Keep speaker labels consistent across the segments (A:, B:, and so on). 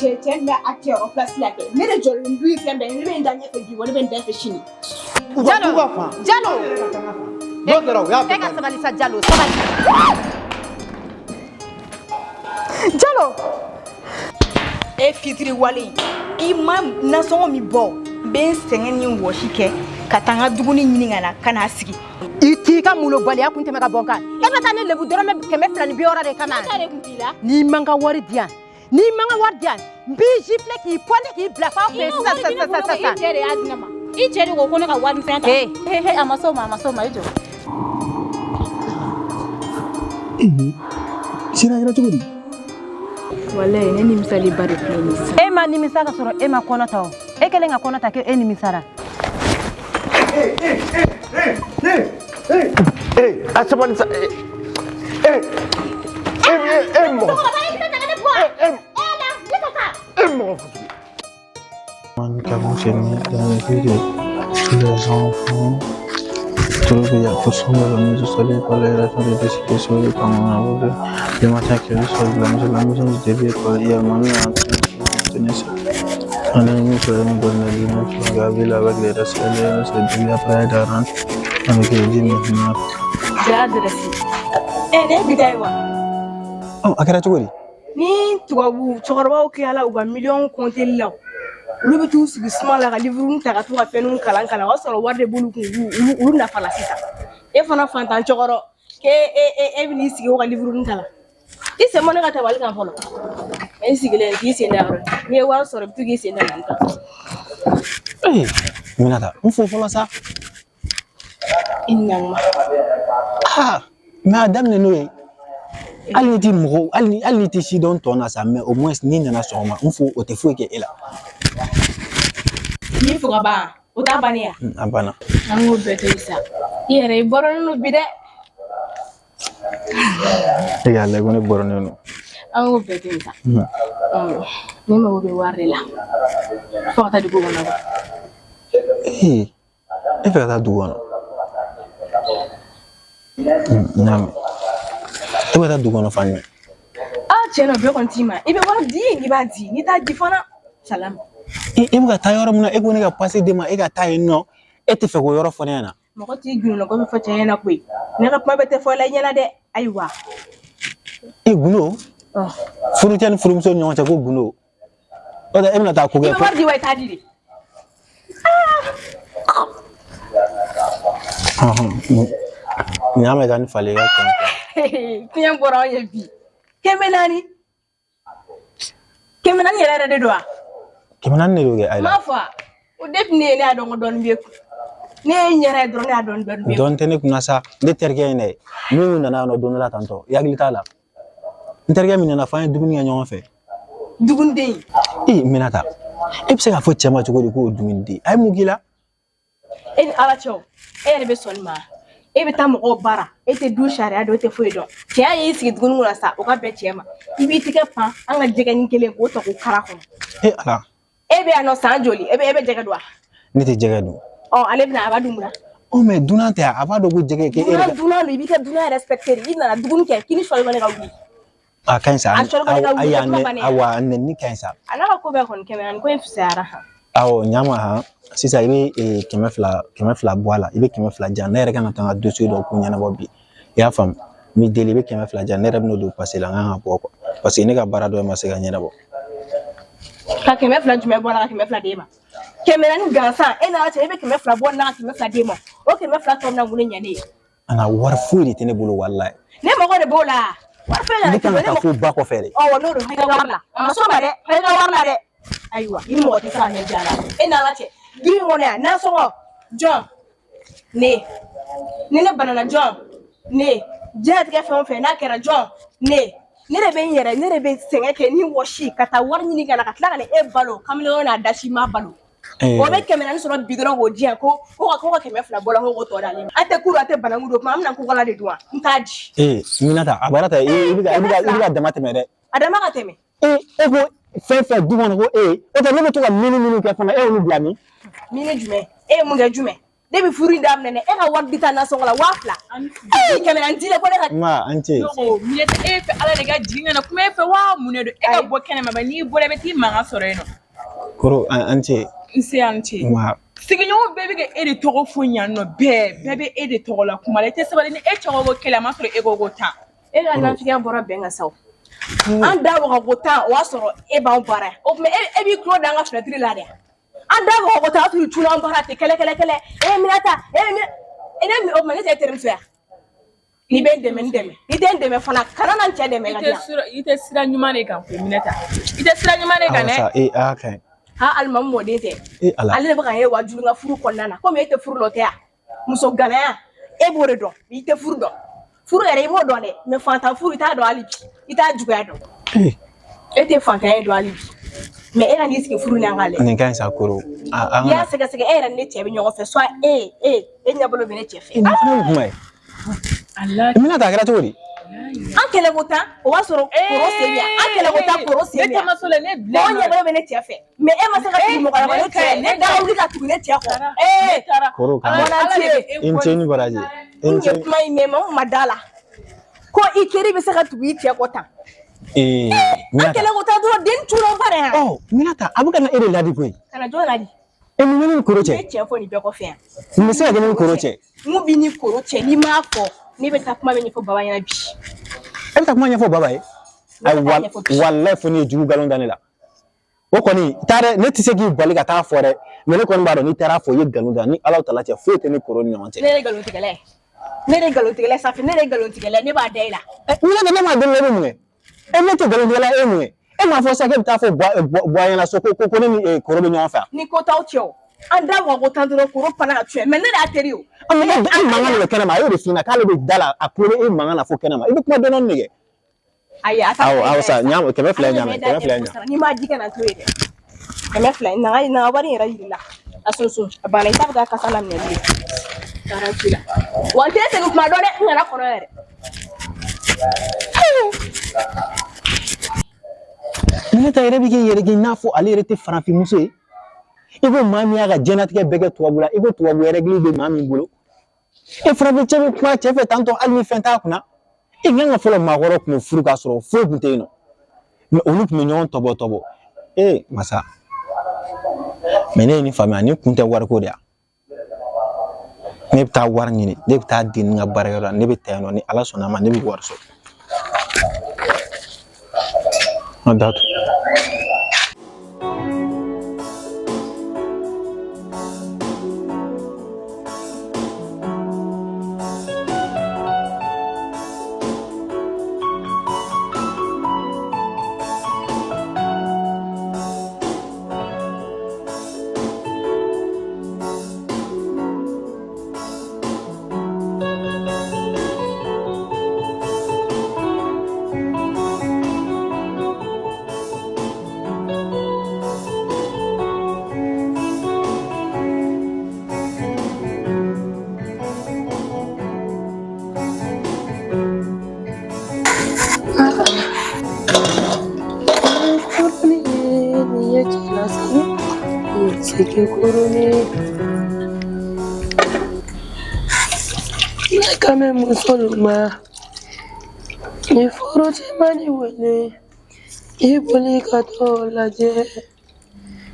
A: Cɛ cɛ min bɛ a cɛyɔrɔ place la kɛ, ne de jɔlen du ye fɛn bɛɛ, ne bɛ n da ɲɛfɛ bi wa ne bɛ n da fɛ sini.
B: Jalo, Jalo.
C: N'o kɛra, u y'a
B: E ka sabali sa, Jalo, sabali.
A: Jalo, e fitiri wale, i ma nasɔngɔ min bɔ, n bɛ n sɛgɛn ni n wɔsi kɛ ka taa n ka dumuni ɲini ka na ka n'a sigi.
B: I t'i ka molobaliya kun tɛmɛ ka bɔ n kan. E bɛ taa ne lebu dɔrɔmɛ 260 de kama. N'i ma n ka wari di yan, n'i ma n ka wari di yan, n b'i gifler, k'i pɔnte, k'i bila f'aw fɛ yen sisan sisan sisan sisan.
D: I cɛ de y'a di ne ma. I cɛ de ko ko ne ka wari misɛn ta.
B: Ee.
D: He he, a ma s'o ma, a ma s'o ma, i jɔ.
C: Sira kɛra cogo di?
A: Walayi, ne nimisaliba de filɛ nin ye sisan.
B: E ma nimisa ka sɔrɔ e ma kɔnɔ ta o. E kɛlen ka kɔnɔ ta k'e nimisara.
C: Ee, a sabali sa. Ee, ee, ee, e mɔgɔ. E, e mɔgɔ fasugu.
E: Qui a confirmé dans les vues que les enfants trouvent qu'il y a pour de la maison saluée par les raisons de décider sur le Cameroun. Le matin qui est sur la maison du début par hier, Manu est en train de tenir en la ville avec les restes c'est après d'argent avec les 10 maintenant.
A: Ja adresse. E ne bi taa ye wa?
E: Oh, a kɛra cogo di?
A: Ni tubabu cɛkɔrɔbaw tilala u ka miliyɔn kɔnteli la, olu bɛ t'u sigi suma la ka livre ta ka to ka fɛnw kalan kalan, o y'a sɔrɔ wari de b'olu kun, olu nafa la sisan. E fana fantan cɛkɔrɔ, k'e e e e bɛ n'i sigi o ka livre kalan. I sen bɔ ne ka tabali kan fɔlɔ. I sigilen k'i sen da yɔrɔ, n'i ye wari sɔrɔ, i bɛ to k'i sen da nin kan.
E: Ee, Minata, n fo fɔlɔ sa.
A: I ni ɲankuma.
E: Ah, mais a daminɛ n'o ye. Hali ni ti mɔgɔ, hali ni ti si dɔn tɔ na sa, mais au moins n'i nana sɔgɔma, n fo, o tɛ foyi kɛ e la.
A: N'i fo ka ban, o t'a bannen ya?
E: A banna.
A: An k'o bɛɛ to yen sa. I yɛrɛ, i bɔrɔnin don bi dɛ.
E: E k'a lajɛ ko ne bɔrɔnen don.
A: An k'o bɛɛ to yen sa. Ne mago bɛ wari de la fo ka taa dugu kɔnɔ.
E: Ee, e fɛ ka taa dugu kɔnɔ? N y'a mɛn. E bɛ taa dugu kɔnɔ fan jumɛn?
A: Ah, tiɲɛ na, o bɛɛ kɔni t'i ma. I bɛ wari di, i b'a di, n'i t'a di fana, salam.
E: E bɛ ka taa yɔrɔ min na, e ko ne ka pase d'e ma, e ka taa yen nɔ, e tɛ fɛ k'o yɔrɔ fɔ ne ɲɛna.
A: Mɔgɔ t'i gundo ko bɛ fɔ cɛ ɲɛna koyi. Ne ka kuma bɛɛ tɛ fɔ la i ɲɛna dɛ. Ayiwa.
E: E, gundo? Furucɛ ni furumuso ni ɲɔgɔn cɛ ko gundo. O tɛ e bɛna taa ko
A: I
E: kɛ.
A: bɛ wari di wa, i t'a di de?
E: Nin y'a mɛn ka nin falen i ka kɛmɛ.
A: Fiɲɛ bɔra anw ye bi. 400. 400 yɛrɛ yɛrɛ de don wa?
E: 400 de don kɛ,
A: N
E: Ayila.
A: m'a fɔ a. O depuis ne ye, ne y'a dɔn ko dɔɔnin b'e kun. Ne ye n yɛrɛ ye dɔrɔn, ne y'a dɔn dɔɔnin b'e kun.
E: Dɔɔnin tɛ ne kunna sa, ne terikɛ in dɛ, min nana yan nɔ don dɔ la tantɔ, i hakili t'a la. N terikɛ min nana f'an ye dumuni kɛ ɲɔgɔn fɛ.
A: Duguniden.
E: Ee, Minata, e bɛ se k'a fɔ cɛ ma cogo di k'o dumuni a ye mun k'i la?
A: E ni Ala cɛ o, e yɛrɛ bɛ sɔn nin ma? E bɛ taa mɔgɔw bara, e tɛ du sariya dɔn, e tɛ foyi dɔn. Cɛya y'i sigi dumuni kunna sa, o ka bɛn cɛ ma. I b'i tigɛ pan an ka jɛgɛnin kelen k'o ta k'o kara kɔnɔ.
E: E Ala.
A: E bɛ yan nɔ san joli? E bɛ jɛgɛ dun wa?
E: Ne tɛ jɛgɛ dun.
A: Ɔ, ale bɛna a b'a dun mun na?
E: Ɔ, mais dunan tɛ, a b'a dɔn ko jɛgɛ k'e yɛrɛ.
A: Dunan don, i b'i ka dunan respecter de. I nana dumuni kɛ, k'i ni sɔli ka wuli.
E: A ka ɲi sa.
A: A sɔrɔ ka wuli,
E: Ayi, a
A: kuma bannen.
E: Awa, a nɛni ka ɲi sa.
A: A n'a ka ko bɛɛ kɔni, 400 ko in fisayara han.
E: Awɔ, ɲama han. Sisan i bɛ 200 bɔ a la, i bɛ 200 di yan. Ne yɛrɛ kan ka taa n ka dossier dɔ ko ɲɛnabɔ bi. I y'a faamu? N b'i deli, i bɛ 200 di yan. Ne yɛrɛ bɛna don passer la, n kan ka bɔ quoi. Parce que ne ka baara dɔ ma se ka ɲɛnabɔ.
A: Ka 200 jumɛn bɔ a la ka 200 d'e ma? 400 gansan, e n'Ala cɛ, e bɛ 200 bɔ nin na ka 200 d'e ma. O 200 tɔ bɛna mun de ɲɛ ne ye?
E: A na wari foyi de tɛ ne bolo, walayi.
A: Ne mago de b'o la. Wari foyi kana
E: Ne kan ka
A: ne
E: taa fo ba kɔfɛ de.
A: Ɔ, n'o don, i ka wari la. A ma s'o ma dɛ, i ka wari la dɛ. Ayiwa, i ni mɔgɔ tɛ se ka ɲɛ diya la. E n'Ala cɛ, du in kɔnɔ yan, nasɔngɔ jɔn? Ne. Ni ne banana, jɔn? Ne. Diɲɛlatigɛ fɛn o fɛn n'a kɛra, jɔn? Ne. Ne de bɛ n yɛrɛ, ne de bɛ sɛgɛn kɛ ni wɔsi ka taa wari ɲini ka na ka tila ka na e balo, kamalen n'a dasi ma balo. O bɛ 400 sɔrɔ bi dɔrɔn k'o di yan ko ka 200 bɔ la ko k'o tɔ d'ale ma. An tɛ kuru, an tɛ bananku don, o tuma an bɛna kukala de dun wa? N t'a di.
E: Ee, Minata, a baara ta, i bɛ ka dama tɛmɛ dɛ.
A: A dama ka tɛmɛ.
E: Ee, e ko fɛn fɛn du kɔnɔ ko e, o tɛ ne bɛ to ka mini minnu kɛ fana, e y'olu bila min?
A: Mini jumɛn? E ye mun kɛ jumɛn? Ne bɛ furu in daminɛ ne e ka wari di taa nasɔngɔ la 2000. Kɛmɛ naani di ne ko ne ka.
E: Ma an ce.
F: Ne ko Minɛta e fɛ Ala de ka jigin ka na kuma e fɛ wa mun de don e ka bɔ kɛnɛma ba n'i bɔra i bɛ t'i mankan sɔrɔ yen nɔ.
E: Koro an ce.
F: N se an ce.
E: Ma.
F: Sigiɲɔgɔn bɛɛ bɛ ka e de tɔgɔ fɔ yan nɔ bɛɛ bɛ e de tɔgɔ la kuma la i tɛ sabali ni e cɛ ko kɛlɛ a ma sɔrɔ e ko tan.
A: E ka nafigiya bɔra bɛn kan sa o. An da waga ko tan o y'a sɔrɔ e b'anw baara yan o tuma e b'i tulo da an ka fenêtre la dɛ. An da waga ko tan o y'a sɔrɔ i cunna an baara ten kɛlɛ kɛlɛ kɛlɛ e Minɛta e ne o tuma ne tɛ e terimuso ya. N'i bɛ n dɛmɛ n dɛmɛ n'i tɛ n dɛmɛ fana kana na n cɛ dɛmɛ ka di yan.
F: I tɛ sira ɲuman de kan koyi Minɛta i tɛ sira ɲuman de kan dɛ.
E: Awɔ sa ee a ka ɲi.
A: Ha alimamu mɔden tɛ.
E: E Ala.
A: Ale de bɛ ka e wajulu n ka furu kɔnɔna na komi e tɛ furu lɔ tɛ yan muso ganaya e b'o de dɔn i tɛ furu dɔn furu yɛrɛ i b'o dɔn dɛ mɛ fantan furu i t'a dɔn hali bi i t'a juguya dɔn. E tɛ fantanya dɔn hali bi mɛ e ka n'i sigi furu ni an ka lɛ.
E: Nin ka ɲi sa Koro.
A: I y'a sɛgɛsɛgɛ e yɛrɛ ni ne cɛ bɛ ɲɔgɔn fɛ soit e ɲɛbolo bɛ ne cɛ fɛ.
E: Nin fana ye kuma ye. Minɛta a kɛra cogo di?
A: An kɛlɛ ko tan o b'a sɔrɔ koro sen bɛ yan an kɛlɛ ko tan koro sen bɛ yan mɔgɔ ɲɛbolo bɛ ne cɛ fɛ mɛ e ma se ka tugu mɔgɔ la ne cɛ ne da wuli ka tugu ne cɛ kɔ.
E: Koro kan i ni ce ni baraji.
A: N ye kuma in mɛn mɛ n ma da la ko i teri bɛ se ka tugu i cɛ kɔ tan. An kɛlɛ ko tan dɔrɔn den cunna ba de yan.
E: Ɔ Minɛta a bɛ ka na e de ladi koyi.
A: Ka na jɔn ladi?
E: E mun bɛ ne ni koro cɛ?
A: Ne cɛ fɔ nin bɛɛ kɔfɛ yan.
E: Mun bɛ se ka kɛ ne ni koro cɛ?
A: Mun b'i ni koro cɛ n'i m'a fɔ ne bɛ taa kuma bɛ ɲɛfɔ baba ɲɛna bi.
E: E bɛ taa kuma ɲɛfɔ baba ye? Ayi walayi fo n'i ye jugu nkalon da ne la. O kɔni taa dɛ ne tɛ se k'i bali ka taa fɔ dɛ mɛ ne kɔni b'a dɔn n'i taara fɔ i ye nkalon da ni Ala tala cɛ foyi tɛ ne koro ni ɲɔgɔn cɛ.
A: Ne ye nkalontigɛla ye. Ne de ye nkalontigɛla ye Safi ne de ye nkalontigɛla ye ne b'a da e la.
E: Minɛta ne m'a deli e bɛ mun kɛ? E ne tɛ nkalontigɛla ye e ye mun kɛ? E m'a fɔ sisan k'e bɛ taa fɔ Buwa ɲɛna so ko ne ni koro bɛ ɲɔgɔn fɛ.
A: Ni ko t'aw cɛ o. An da waga ko tan dɔrɔn koro panna ka tiɲɛ mɛ ne de y'a teri o.
E: E mankan de bɛ kɛnɛma a y'o de f'i ɲɛna k'ale bɛ da la a tulo bɛ e mankan na fo kɛnɛma i bɛ kuma dɔɔni dɔɔni de kɛ.
A: Ayi a
E: Awɔ awɔ sa ɲa 200 ɲa 200 ɲa.
A: N'i m'a di kana to yen dɛ. 200 na ka wari in yɛrɛ yir'i la. A sunsun a banna i t'a bɛ taa kasa laminɛ bilen. Garanti la. Wa n tɛ segin kuma dɔn dɛ n kana kɔnɔ yɛrɛ.
E: Minɛta yɛrɛ bɛ k'i yɛrɛ kɛ i n'a fɔ ale yɛrɛ tɛ farafinmuso ye. I ko maa min y'a ka diɲɛlatigɛ bɛɛ kɛ tubabu la i ko tubabu règle bɛ maa min bolo. E farafin cɛ bɛ kuma cɛ fɛ tantɔ hali ni fɛn t'a kunna. E kan ka fɔlɔ maakɔrɔ tun bɛ furu k'a sɔrɔ foyi tun tɛ yen nɔ. Mɛ olu tun bɛ ɲɔgɔn tɔbɔ tɔbɔ. Ee masa. Mɛ ne ye nin faamuya nin kun tɛ wariko de ya. Ne bɛ taa wari ɲini ne bɛ taa di n ka baarakɛyɔrɔ la ne bɛ taa yen nɔ ni Ala sɔnna a ma ne bɛ wari sɔrɔ. An da tu.
G: Ne musoluma ni furu cɛmanni wele i boli ka t'o lajɛ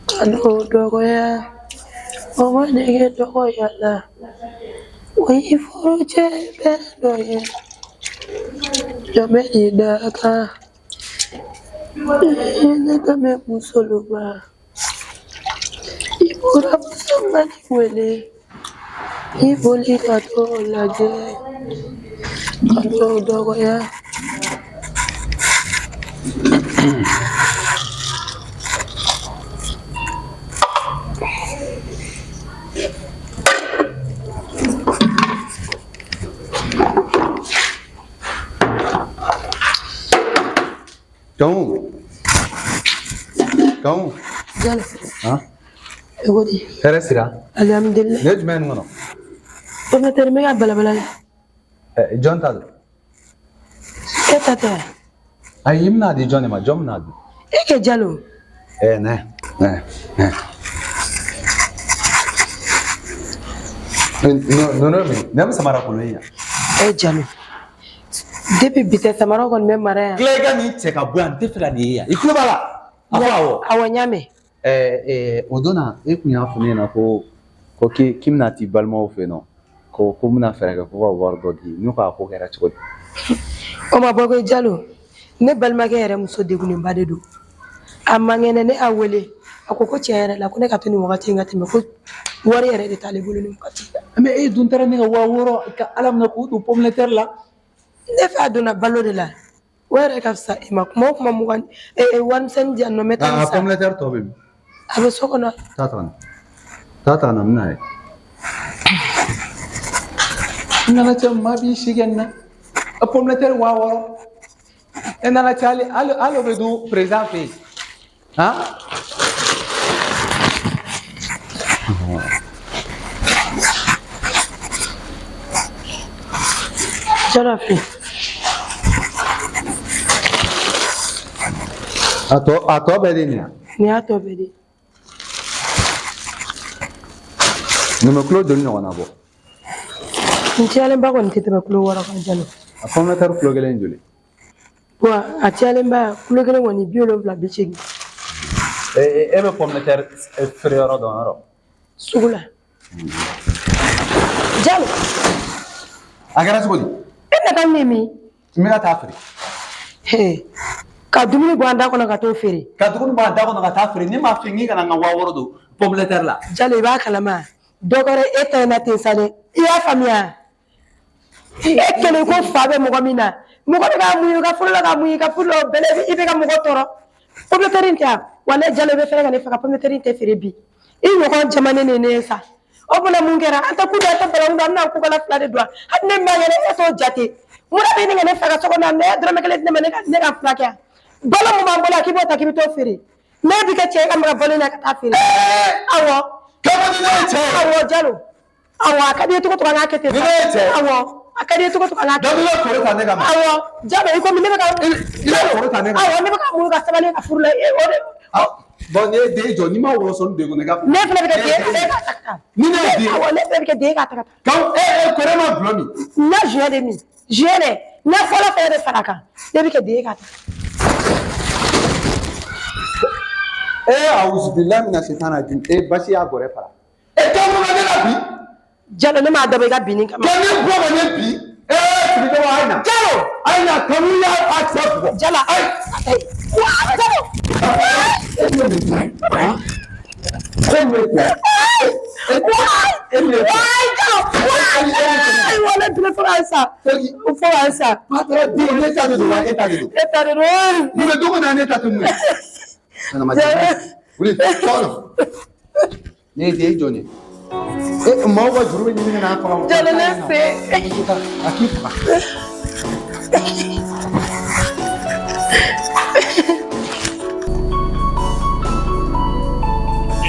G: ka n'o dɔgɔya o ma nege dɔgɔya la o y'i furu cɛ bɛɛ dɔ ye jɔn bɛ n'i da kan ne ka mɛn musoluma i bɔra musomanni wele i boli ka t'o lajɛ ka n'o dɔgɔya.
H: Gamu. Gamu.
G: Jalo.
H: Han?
G: Cogo di?
H: Hɛrɛ sira.
G: Alhamdulillah.
H: Nin ye jumɛn ye nin kɔnɔ?
G: Pɔmɛtɛri n bɛ ka balabala de.
H: Jɔn ta don?
G: E ta tɛ wa?
H: Ayi, i bɛna di jɔn de ma? Jɔn bɛna di?
G: E kɛ Jalo.
H: Nɛ, nɛ, nɛ. Ninnu min ne bɛ samara kolon ye yan.
G: E Jalo, depuis bi tɛ samara kɔni bɛ mara yan.
H: Tila i ka nin cɛ ka bɔ yan, n tɛ fɛ ka nin ye yan. I tulo b'a la? A fɔ awɔ.
G: Awɔ, n y'a mɛn.
H: O don na e kun y'a fɔ ne ɲɛna ko k'i bɛna t'i balimaw fɛ yen nɔ, ko n bɛna fɛɛrɛ kɛ ko ka wari dɔ di, n'u k'a ko kɛra cogo di?
G: O ma bɔ koyi Jalo, ne balimakɛ yɛrɛ muso degunnenba de don. A man kɛnɛ, ne y'a wele, a ko tiɲɛ yɛrɛ la ko ne ka to nin wagati in ka tɛmɛ, ko wari yɛrɛ de t'ale bolo nin wagati in na.
H: Mais e dun taara ne ka 6000 ka Ala minɛ k'o don pomme de terre la.
G: Ne fɛ a donna balo de la, o yɛrɛ ka fisa e ma. Kuma o kuma 20 warimisɛnnin di yan nɔ, n bɛ taa nin san.
H: Pomme de terre tɔ bɛ min?
G: A bɛ so kɔnɔ.
H: Taa ta ka na. Taa ta ka na, n bɛna ye. N nana cɛ, maa b'i si kɛ nin na. Pomme de terre 6000. E nana cɛ, hali o bɛ dun président fɛ yen. Han?
G: Jalo filɛ.
H: A tɔ bɛɛ de nin ya?
G: Nin y'a tɔ bɛɛ de.
H: Nin bɛ kulo joli ɲɔgɔnna bɔ?
G: Nin cayalenba kɔni tɛ tɛmɛ kulo 6 kan Jalo.
H: A pomme de terre kulo kelen joli?
G: Wa a cayalenba kulo kelen kɔni 70, 80.
H: E bɛ pomme de terre feere yɔrɔ dɔn yɔrɔ?
G: Sugu la. Jalo.
H: A kɛra cogo di?
G: E bɛna taa min min?
H: N bɛna taa feere.
G: Ka dumuni bɔ an da kɔnɔ ka t'o feere.
H: Ka dumuni bɔ an da kɔnɔ ka taa feere, ne m'a f'i ye k'i kana n ka 6000 don pomme de terre la.
G: Jalo, i b'a kalama dɔ kɛra e ta in na ten sa dɛ, i y'a faamuya? E kelen ko fa bɛ mɔgɔ min na, mɔgɔ bɛ k'a muɲu i ka furu la, k'a muɲu i ka furu la, o bɛɛ la i bɛ ka mɔgɔ tɔɔrɔ. Pomme de terre in tɛ yan, walayi Jalo, i bɛ fɛrɛ ka ne faga, pomme de terre in tɛ feere bi. I ɲɔgɔn jamanen de ye ne ye sa. O fana mun kɛra? An tɛ ku dɔn, an tɛ banaku dɔn, an bɛna kukala fila de don. Hali ne ma yɛlɛ, e t'o jate. Mun bɛ ɲini ka ne faga so kɔnɔ? Ne ye dɔrɔmɛ kelen di ne ma, ne ka furakɛ yan. Balo mun b'an bolo, k'i b'o ta k'i bɛ t'o feere. Ne b'i kɛ cɛ ye ka maga balo in na ka taa feere. Awɔ.
H: K'aw ni ne ye cɛ ye.
G: Awɔ Jalo. Awɔ, a ka di i ye cogo cogo, an k'a kɛ ten.
H: Ni ne ye cɛ ye.
G: Awɔ, a ka di i ye cogo cogo, an k'a kɛ ten.
H: Donc i bɛ foro ta ne kama.
G: Awɔ Jalo, i komi ne bɛ ka.
H: I bɛ foro ta ne kama.
G: Awɔ, ne bɛ ka muɲu ka sabali ka furu la, o de.
H: Bon, ne ye den jɔ, n'i ma wɔlɔsɔni don i kɔnɔ i ka.
G: Ne fana bɛ kɛ den ye, e k'a ta ka taa.
H: Ni ne ye den ye.
G: Awɔ, ne fana bɛ kɛ den ye k'a ta ka taa.
H: Kaw, e kɔrɔ ma gulɔ min.
G: N na juin de min, juin dɛ, n na fɔlɔ fɛnɛ de fara a kan, ne bɛ kɛ den ye k'a ta.
H: Awuzubilahi mina setani rajim. Basi y'a gɔrɛ fara. E tɛ mun na ne la bi?
G: Jalo, ne m'a dabɔ i ka binni kama.
H: Ka ne bɔ ka ne bi. Sirikɛwa, a ye na.
G: Jalo.
H: A ye na, kanu y'a cɛ bugɔ.
G: Jalo,
H: ayi.
G: Jalo.
H: E bɛ mun kɛ? E bɛ mun kɛ? E bɛ mun kɛ?
G: Jalo. Wala bi fo ka sa. Fo ka sa.
H: Patara den, ne ta de don wa e ta de don?
G: E ta de don.
H: Mun bɛ du kɔnɔ, ne ta tɛ mun ye? Wuli, tɔɔrɔ. Ne ye den jɔn ye? E maaw ka juru bɛ ɲini ka n'a faga.
G: Jalo, ne se.
H: A k'i faga.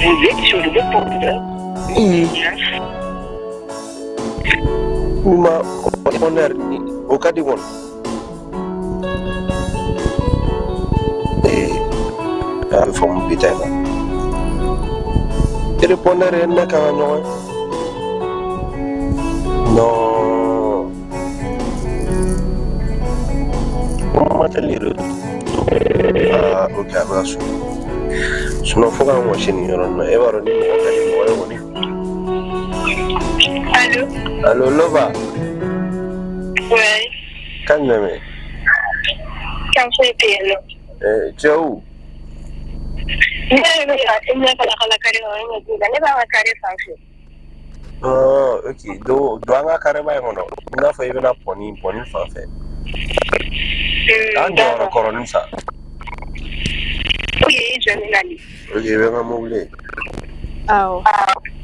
I: Vous êtes sur le répondeur.
C: Uma honneur ni o ka di kɔni. A bɛ faamu bi ta in na. Répondeur ye ne kan ka ɲɔgɔn ye. Non. Kuma tɛ le Ah, ok, a bɛ ka so. Sinon fo k'an wɔsi nin yɔrɔ in na. E b'a dɔn ni mɔgɔ ka di mɔgɔ ye kɔni.
I: Allo?
C: Allo, Lova.
I: Ouais.
C: Kan jumɛn bɛ?
I: Kan foyi tɛ yen nɔ.
C: Cɛw.
I: Ne yɛrɛ bɛ ka e ɲɛ kala kala kare kɔnɔ, ne ɲɛ t'e la. Ne b'a ka kare fan fɛ.
C: Ah, ok. Don an ka kareba in kɔnɔ. I n'a fɔ i bɛna pɔni fan fɛ. An jɔyɔrɔ kɔrɔnin sa.
I: Ok, i jɔ ne na de.
C: Ok, i bɛ n ka mobili ye.
A: Awɔ.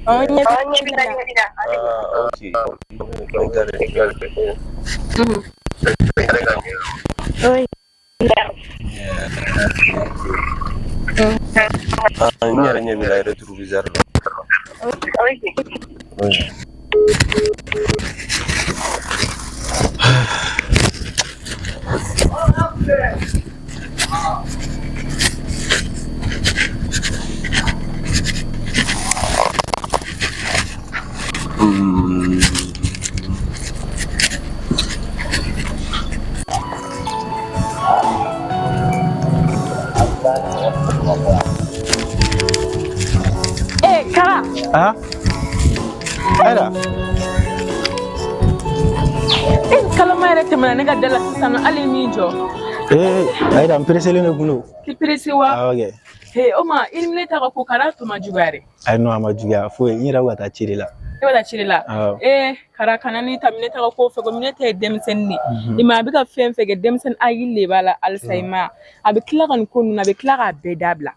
A: Ɔ, ɲɛ
I: Ɲɛ b'i la, ɲɛ b'i la.
C: Ah, ok.
A: Oui.
C: Ah, n yɛrɛ ɲɛ b'i la rétroviseur la.
I: Ok.
C: Oui.
E: Ah, Aïda.
F: E kalama yɛrɛ tɛmɛna ne ka da la sisan nɔ, hali m'i jɔ.
E: Eh, Aïda, n pressélen de kun don.
F: K'i pressé wa?
E: Ah, ok.
F: He, o ma i ni ne ta ka ko kara tɔ ma juguya dɛ.
E: Ayi, non, a ma juguya foyi. N yɛrɛ bɛ ka taa ci de la.
F: E bɛ taa ci de la?
E: Awɔ.
F: Ee, kara kana ne ta ne ta ka ko fɛ ko ne ta ye denmisɛnnin de ye. I ma a bɛ ka fɛn fɛn kɛ, denmisɛnnin hakili de b'a la halisa, i ma a bɛ tila ka nin ko ninnu, a bɛ tila k'a bɛɛ dabila.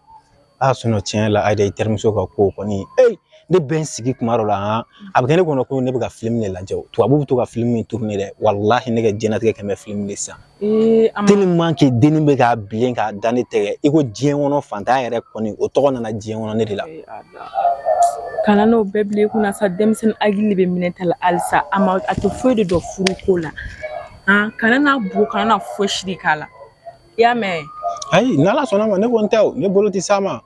E: Ah, sinon tiɲɛ la, Aïda, i terimuso ka ko kɔni. Ee, ne bɛ n sigi kuma dɔ la han, a bɛ kɛ ne kɔnɔ ko ne bɛ ka film de lajɛ o. Tubabuw bɛ to ka film min tourner dɛ, walahi ne ka diɲɛlatigɛ kɛ bɛ film de sisan.
F: Ee, a ma
E: Tellement que dennin bɛ k'a bilen k'a da ne tɛgɛ, i ko diɲɛ kɔnɔ fantanya yɛrɛ kɔni, o tɔgɔ nana diɲɛ kɔnɔ ne de la.
F: Kana n'o bɛɛ bila i kunna sa, denmisɛnnin hakili de bɛ minɛ ta la halisa, a ma a tɛ foyi de dɔn furu ko la. Han, kana n'a bugɔ, kana n'a fosi de k'a la. I y'a mɛn?
E: Ayi, n'Ala sɔnna ma, ne kɔni tɛ o, ne bolo tɛ s'a ma.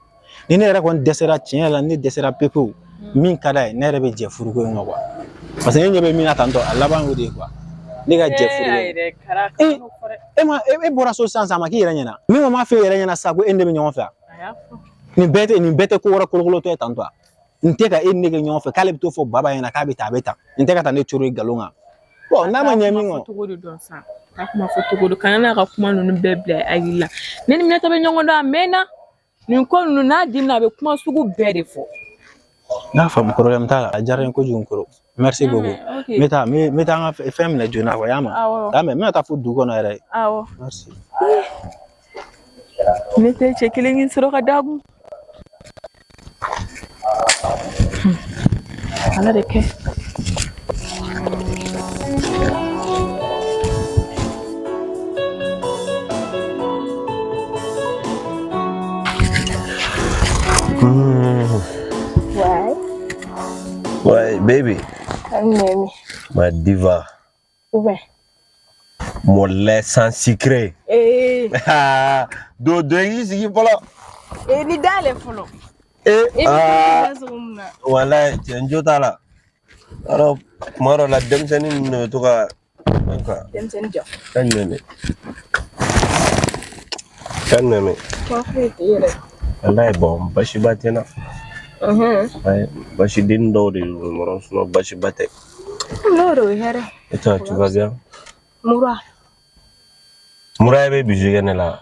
E: Ni ne yɛrɛ kɔni dɛsɛra tiɲɛ yɛrɛ la, ne dɛsɛra pewu, min ka d'a ye, ne yɛrɛ bɛ jɛ furuko in kɔ quoi. Parce que ne ɲɛ bɛ min na tantɔ, a laban y'o de ye quoi. Ne ka jɛ furuko in.
F: Yɛrɛ kara kana n'o fɔ dɛ.
E: E ma e bɔra so sisan sisan, a ma k'i yɛrɛ ɲɛna. Min ko m'a f'e yɛrɛ ɲɛna sisan ko e ni ne bɛ ɲɔgɔn fɛ wa?
F: A y'a fɔ.
E: Nin bɛɛ tɛ ko wɛrɛ kolokolotɔ ye tantɔ wa? Nin tɛ ka e ni ne kɛ ɲɔgɔn fɛ, k'ale bɛ t'o fɔ baba ɲɛna k'a bɛ tan, a bɛ tan. Nin tɛ ka taa ne coro ye nkalon kan. Bon, n'a ma ɲɛ min
F: Kuma
E: kɔ.
F: fɔ cogo de dɔn sa. A kuma fɔ cogo don, kana n'a ka kuma ninnu bɛɛ bila i hakili la. Ne ni Minata bɛ ɲɔgɔn dɔn a mɛnna. Nin ko ninnu n'a dimina, a bɛ kuma sugu bɛɛ de fɔ.
E: N y'a faamu, problème t'a la. A diyara n ye kojugu koro. Merci beaucoup.
F: Ok.
E: N bɛ taa n ka fɛn minɛ joona quoi, y'a mɛn?
F: Awɔ.
E: Y'a mɛn, n bɛna taa fo dugu kɔnɔ yɛrɛ.
F: Awɔ.
E: Merci.
F: Ne tɛ cɛ kelen k'i sɔrɔ ka d'a kun. Ala de kɛ.
A: Ouais.
J: Ouais, baby,
A: Nɛmi.
J: Ma diva,
A: Ou bien.
J: Mon lait sans sucré.
A: Ee.
J: Do do y'i sigi fɔlɔ.
A: Ee, ni dayɛlɛ fɔlɔ.
J: Eh,
A: E bɛ
J: ah,
A: da sogo mun na?
J: Walayi, cɛ n jo t'a la. Alors, kuma dɔ la denmisɛnnin ninnu de bɛ to ka fɛn quoi.
A: Denmisɛnnin jɔ.
J: Kan jumɛn bɛ? Kan jumɛn bɛ?
A: Kuma foyi tɛ yɛrɛ.
J: Walayi, bon, basiba tɛ n na. Ayi, basiden dɔw de don dɔrɔn, sinon basiba tɛ.
A: N'o de o ye hɛrɛ.
J: Et toi, tu vas bien?
A: Mura.
J: Mura bɛ bisou kɛ ne la.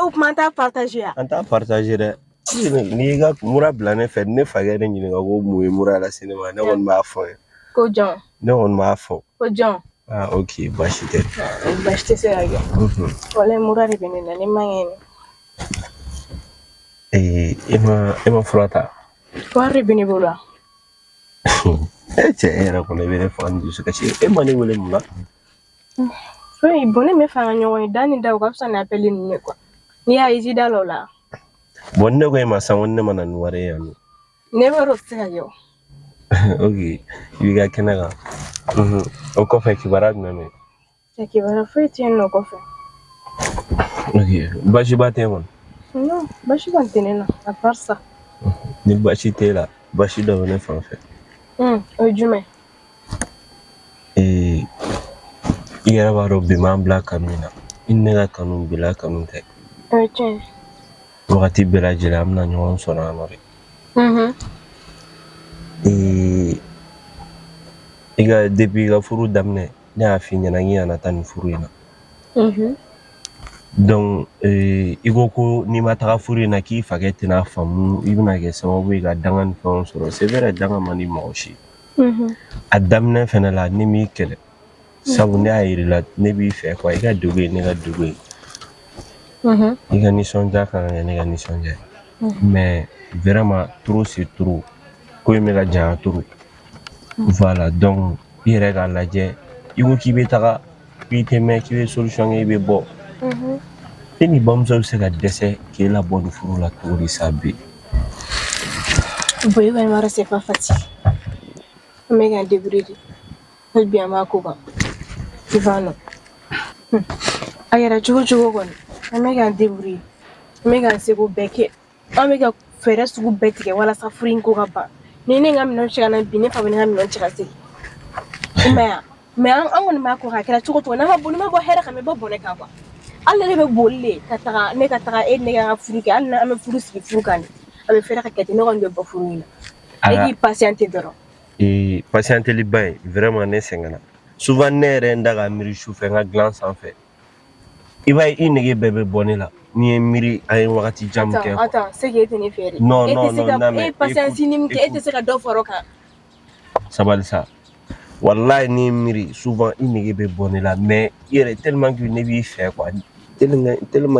A: O kuma an t'a partager ya.
J: An t'a partager dɛ. N'i y'i ka mura bila ne fɛ, ne fakɛ ne ɲininka ko mun ye mura lase ne ma, ne kɔni b'a fɔ ye.
A: Ko jɔn?
J: Ne kɔni b'a fɔ.
A: Ko jɔn?
J: Ah, ok, baasi tɛ.
A: Baasi tɛ se ka kɛ. Walayi, mura de bɛ ne na, ne man kɛnɛ.
J: Ee, e ma fura ta?
A: Wari de bɛ ne bolo wa?
J: E cɛ, e yɛrɛ kɔni, e bɛ ne faga ni dusukasi ye. E ma ne wele mun na?
A: Foyi, bon, ne bɛ fɛ an ka ɲɔgɔn ye da ni da, o ka fisa ni appel ninnu ye quoi. N'i y'a ye, i t'i da la o la.
J: Bon, ne ko e ma sisan ko ne ma na ni wari ye yan nɔ.
A: Ne b'a dɔn o tɛ se ka kɛ o.
J: Ok, i b'i ka kɛnɛ kan. O kɔfɛ, kibaruya jumɛn bɛ yen?
A: Cɛ, kibaruya foyi tɛ yen nɔ o kɔfɛ.
J: Ok, baasiba tɛ yen kɔni?
A: Non, baasi kɔni tɛ ne na à part ça.
J: Ni baasi t'e la, baasi dɔ bɛ ne fan fɛ.
A: O ye jumɛn?
J: Ee, i yɛrɛ b'a dɔn bi m'an bila kanu min na. I ni ne ka kanu bila kanu tɛ.
A: O ye tiɲɛ ye.
J: Wagati bɛɛ lajɛlen an bɛna ɲɔgɔn sɔrɔ yan nɔ de. Ee, i ka depuis i ka furu daminɛ, ne y'a f'i ɲɛna k'i kana taa nin furu in na. Donc i ko ko n'i ma taga furu in na, k'i fakɛ tɛna faamu, i bɛna kɛ sababu ye ka danga ni fɛnw sɔrɔ. C'est vrai, danga man di mɔgɔ si. A daminɛ fɛnɛ la, ne m'i kɛlɛ. Sabu ne y'a yir'i la ne b'i fɛ quoi, i ka degun ye ne ka degun ye. I ka nisɔndiya kan ka kɛ ne ka nisɔndiya ye. Mais vraiment, trop c'est trop. Ko in bɛ ka janya trop. Voilà, donc i yɛrɛ k'a lajɛ, i ko k'i bɛ taga, k'i tɛ mɛn, k'i bɛ solution kɛ, i bɛ bɔ. E ni bamuso bɛ se ka dɛsɛ k'e labɔ nin furu la cogo di sa bi?
A: Bon, i kɔni b'a dɔn c'est pas facile. An bɛ k'an débrouiller de. Hali bi an b'a ko kan. I b'a nɔ. A kɛra cogo cogo kɔni, an bɛ k'an débrouiller. An bɛ k'an seko bɛɛ kɛ. An bɛ ka fɛɛrɛ sugu bɛɛ tigɛ walasa furu in ko ka ban. Ni ne ka minɛnw cɛ ka na bi, ne fa bɛ ne ka minɛnw cɛ ka segin. I m'a ye wa? Mais an kɔni b'a ko kan, a kɛra cogo cogo, n'a ma bɔ, n'i ma bɔ hɛrɛ kan, n bɛ bɔ bɔnɛ kan quoi. Hali ne bɛ boli de ka taga, ne ka taga e ni ne ka furu kɛ, hali n'an bɛ furu sigi furu kan de. A bɛ fɛɛrɛ ka kɛ ten, ne kɔni bɛ bɔ furu in na. E k'i patienter dɔrɔn.
J: Ee, patienteli ba in, vraiment ne sɛgɛnna. Souvent ne yɛrɛ n da ka miiri sufɛ n ka dilan sanfɛ, i b'a ye i nege bɛɛ bɛ bɔ ne la n'i ye miiri an ye wagati jan min kɛ.
A: Attends, attends, c'est que e tɛ ne fɛ de.
J: Non,
A: E
J: non,
A: tɛ se
J: non,
A: ka
J: non, mais
A: e patience
J: écoute,
A: ni min kɛ, e tɛ
J: écoute.
A: se ka dɔ fara o kan.
J: Sabali sa, walayi n'i ye miiri souvent i nege bɛ bɔ ne la, mais i yɛrɛ tellement que ne b'i fɛ quoi, tellement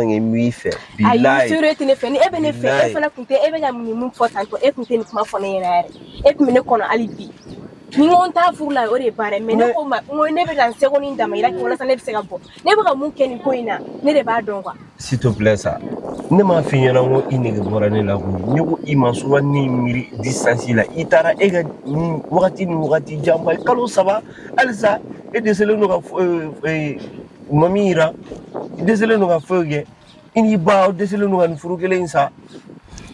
J: que n b'i fɛ.
A: Ayi,
J: Bilayi.
A: sérieux, e tɛ ne fɛ. Ni e bɛ ne fɛ, e
J: Bilayi.
A: fana tun tɛ, e bɛ ka nin mun fɔ tantôt, e tun tɛ nin kuma fɔ ne ɲɛna yɛrɛ. E tun bɛ ne kɔnɔ hali bi. Ni n ko n t'a furu la, o de ye baara ye. Mais ne ko ma, n ko ne bɛ ka n seko ni n damayira kɛ walasa ne bɛ se ka bɔ. Ne bɛ ka mun kɛ nin ko in na, ne de b'a dɔn quoi.
J: S'il te plaît sa, ne m'a f'i ɲɛna ko i nege bɔra ne la koyi. Ne ko i ma souvent ne y'i miiri distance la, i taara e ka nin wagati ni wagati janba ye kalo 3 halisa e dɛsɛlen don ka mami yira, i dɛsɛlen don ka foyi kɛ, i n'i ba aw dɛsɛlen don ka nin furu kelen in sa.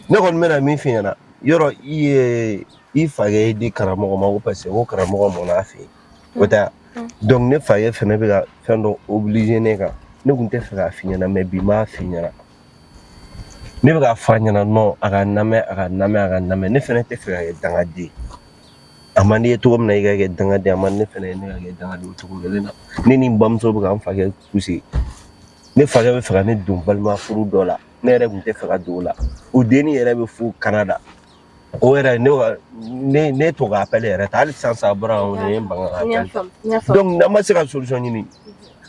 J: Ne kɔni bɛna min f'i ɲɛna, yɔrɔ i ye i fakɛ ye di karamɔgɔ ma ko parce que ko karamɔgɔ mɔnna a fɛ yen, o tɛ wa? Donc ne fakɛ fɛnɛ bɛ ka fɛn dɔ obligé ne kan. Ne kun tɛ fɛ k'a f'i ɲɛna, mais bi n b'a f'i ɲɛna. Ne bɛ k'a fɔ a ɲɛna, non, a ka lamɛn, a ka lamɛn, a ka lamɛn. Ne fɛnɛ tɛ fɛ ka kɛ dangaden ye. A man di i ye cogo min na i ka kɛ dangaden, a man di ne fɛnɛ ye ne ka kɛ dangaden o cogo kelen na. Ne ni n bamuso bɛ ka n fakɛ pousser. Ne fakɛ bɛ fɛ ka ne don balima furu dɔ la, ne yɛrɛ kun tɛ fɛ ka don o la. O denni yɛrɛ bɛ fo Canada. O yɛrɛ ne ka ne to ka appel yɛrɛ ta hali sisan sa, a bɔra ka n wele, n ye ban ka
A: N y'a
J: appel ta.
A: faamu, n y'a faamu.
J: Donc n'an ma se ka solution ɲini,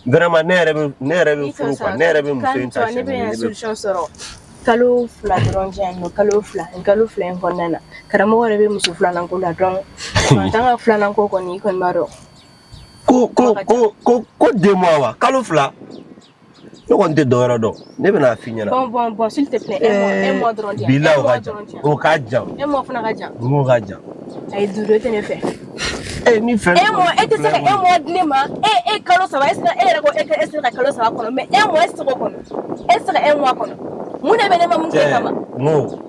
J: vraiment ne yɛrɛ bɛ
A: I
J: furu
A: jɔ
J: quoi,
A: sa,
J: ne yɛrɛ bɛ muso in ta
A: calme-toi, ne
J: siɲɛ kelen,
A: bɛna
J: ne bɛ
A: solution sɔrɔ. Kalo 2 dɔrɔn di yan nɔ, kalo 2, nin kalo 2 in kɔnɔna na, karamɔgɔ yɛrɛ bɛ muso filanan ko la, donc fantan ka filanan ko kɔni, i kɔni b'a dɔn.
J: Ko
A: Kuma
J: ko
A: ka ca.
J: ko 2 mois wa, kalo 2, ne kɔni tɛ dɔwɛrɛ dɔn, ne bɛna f'i ɲɛna.
A: Bon, bon, bon, s'il te plaît, un mois, un mois dɔrɔn di yan.
J: Bilayi
A: Un
J: o ka
A: mois
J: jan.
A: dɔrɔn di yan.
J: O ka jan.
A: Un mois fana ka jan.
J: N k'o ka jan.
A: Ayi, duuru, e tɛ ne fɛ.
J: E ni fɛ.
A: Un mois, e tɛ se ka un mois di ne ma. E kalo 3, e sera, e yɛrɛ ko e e sera ka kalo 3 kɔnɔ, mais un mois e tɛ se k'o kɔnɔ. E tɛ se ka un mois kɔnɔ. Mun de bɛ ne ma mun k'e
J: Cɛ,
A: kama?
J: n ko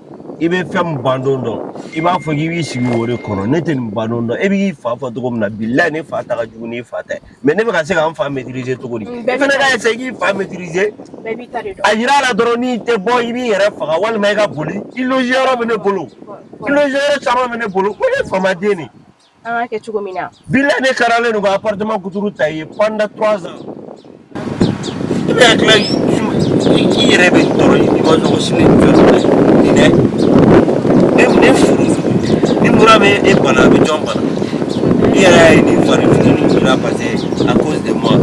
J: i bɛ fɛn min bandon dɔn, i b'a fɔ k'i b'i sigi o de kɔnɔ. Ne tɛ nin bandon dɔn. E b'i fa fɔ cogo min na, bilayi ne fa ta ka jugu n'i fa ta ye, mais ne bɛ ka se ka n fa maîtriser cogo di?
A: Mm,
J: I
A: bɛɛ b'i
J: fana
A: ta
J: ka
A: de
J: essayer k'i fa maîtriser.
A: Bɛɛ b'i ta de dɔn.
J: A yira a la dɔrɔn, n'i tɛ bɔ i b'i yɛrɛ faga walima i ka boli. I loger yɔrɔ bɛ ne bolo, i loger yɔrɔ caman bɛ ne bolo ko ne faamaden de.
A: An k'a kɛ cogo min na.
J: Bilayi ne karalen don ka appartement kuturu ta i ye pendant 3 ans. I bɛ ka tila i yɛrɛ bɛ tɔɔrɔ, i ma sɔn ko sini fɛn dɔ ye nin dɛ. Ne furu ni mura bɛ e bana, a bɛ jɔn bana? I yɛrɛ y'a ye nin fari fitinin min na, parce que à cause de moi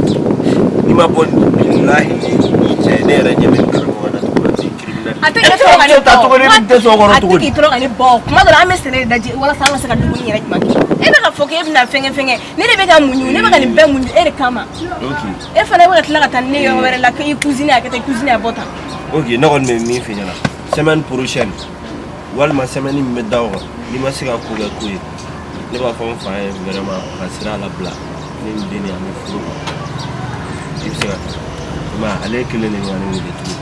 J: n'i ma bɔ nin, bilahi ni cɛ ne yɛrɛ ɲɛ bɛ nin karamɔgɔ na cogo min na, criminel.
A: A tɛ
J: E
A: k'i
J: tɛ
A: tɔɔrɔ
J: ka
A: ka ne
J: muso ta
A: bɔ.
J: cogo di, e bɛ dɛsɛ o kɔrɔ
A: A
J: cogo
A: tɛ
J: di?
A: k'i tɔɔrɔ ka ne bɔ. Kuma dɔ la, an bɛ sɛnɛ de lajɛ walasa an ka se ka dumuni yɛrɛ ɲuman kɛ. E bɛ ka fɔ k'e bɛna fɛnkɛ fɛnkɛ. Ne de bɛ ka muɲu, ne bɛ ka nin bɛɛ muɲu e de kama.
J: Ok.
A: E fana bɛ ka tila ka taa ni ne yɔrɔ wɛrɛ la k'i cousine a kɛ tan, i cousine a bɔ tan.
J: Ok, ne kɔni bɛ min f'i ɲɛna, semaine prochaine walima semaine min bɛ da o kan, n'i ma se ka ko kɛ ko ye, ne b'a fɔ n fa ye vraiment a ka sira labila, ne ni denni an bɛ furu quoi. I bɛ se ka taa, i m'a ye, ale kelen de bɛ ka ne wele tuguni.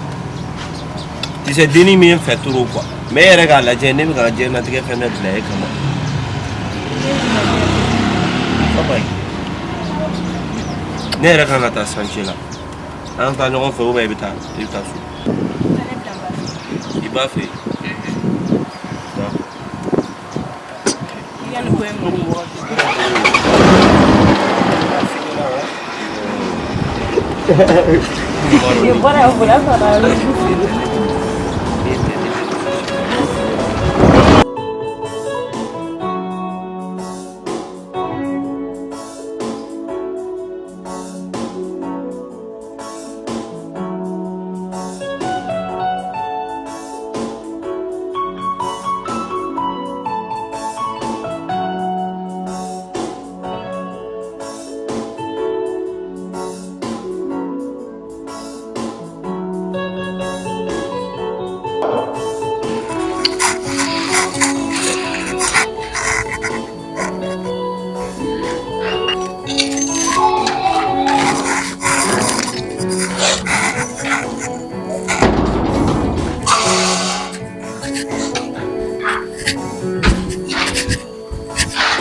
J: Tu sais, denni min ye n fɛ trop quoi, mais e yɛrɛ k'a lajɛ, ne bɛ ka diɲɛlatigɛ fɛn bɛɛ bila e kama. Papa, ne yɛrɛ kan ka taa chantier la, an taa ɲɔgɔn fɛ ou bien i bɛ taa so? I b'a fɛ yen. D'accord.
A: I ka nin ko in kɔni.
J: Nin
A: bɔra yan bonya sɔrɔ.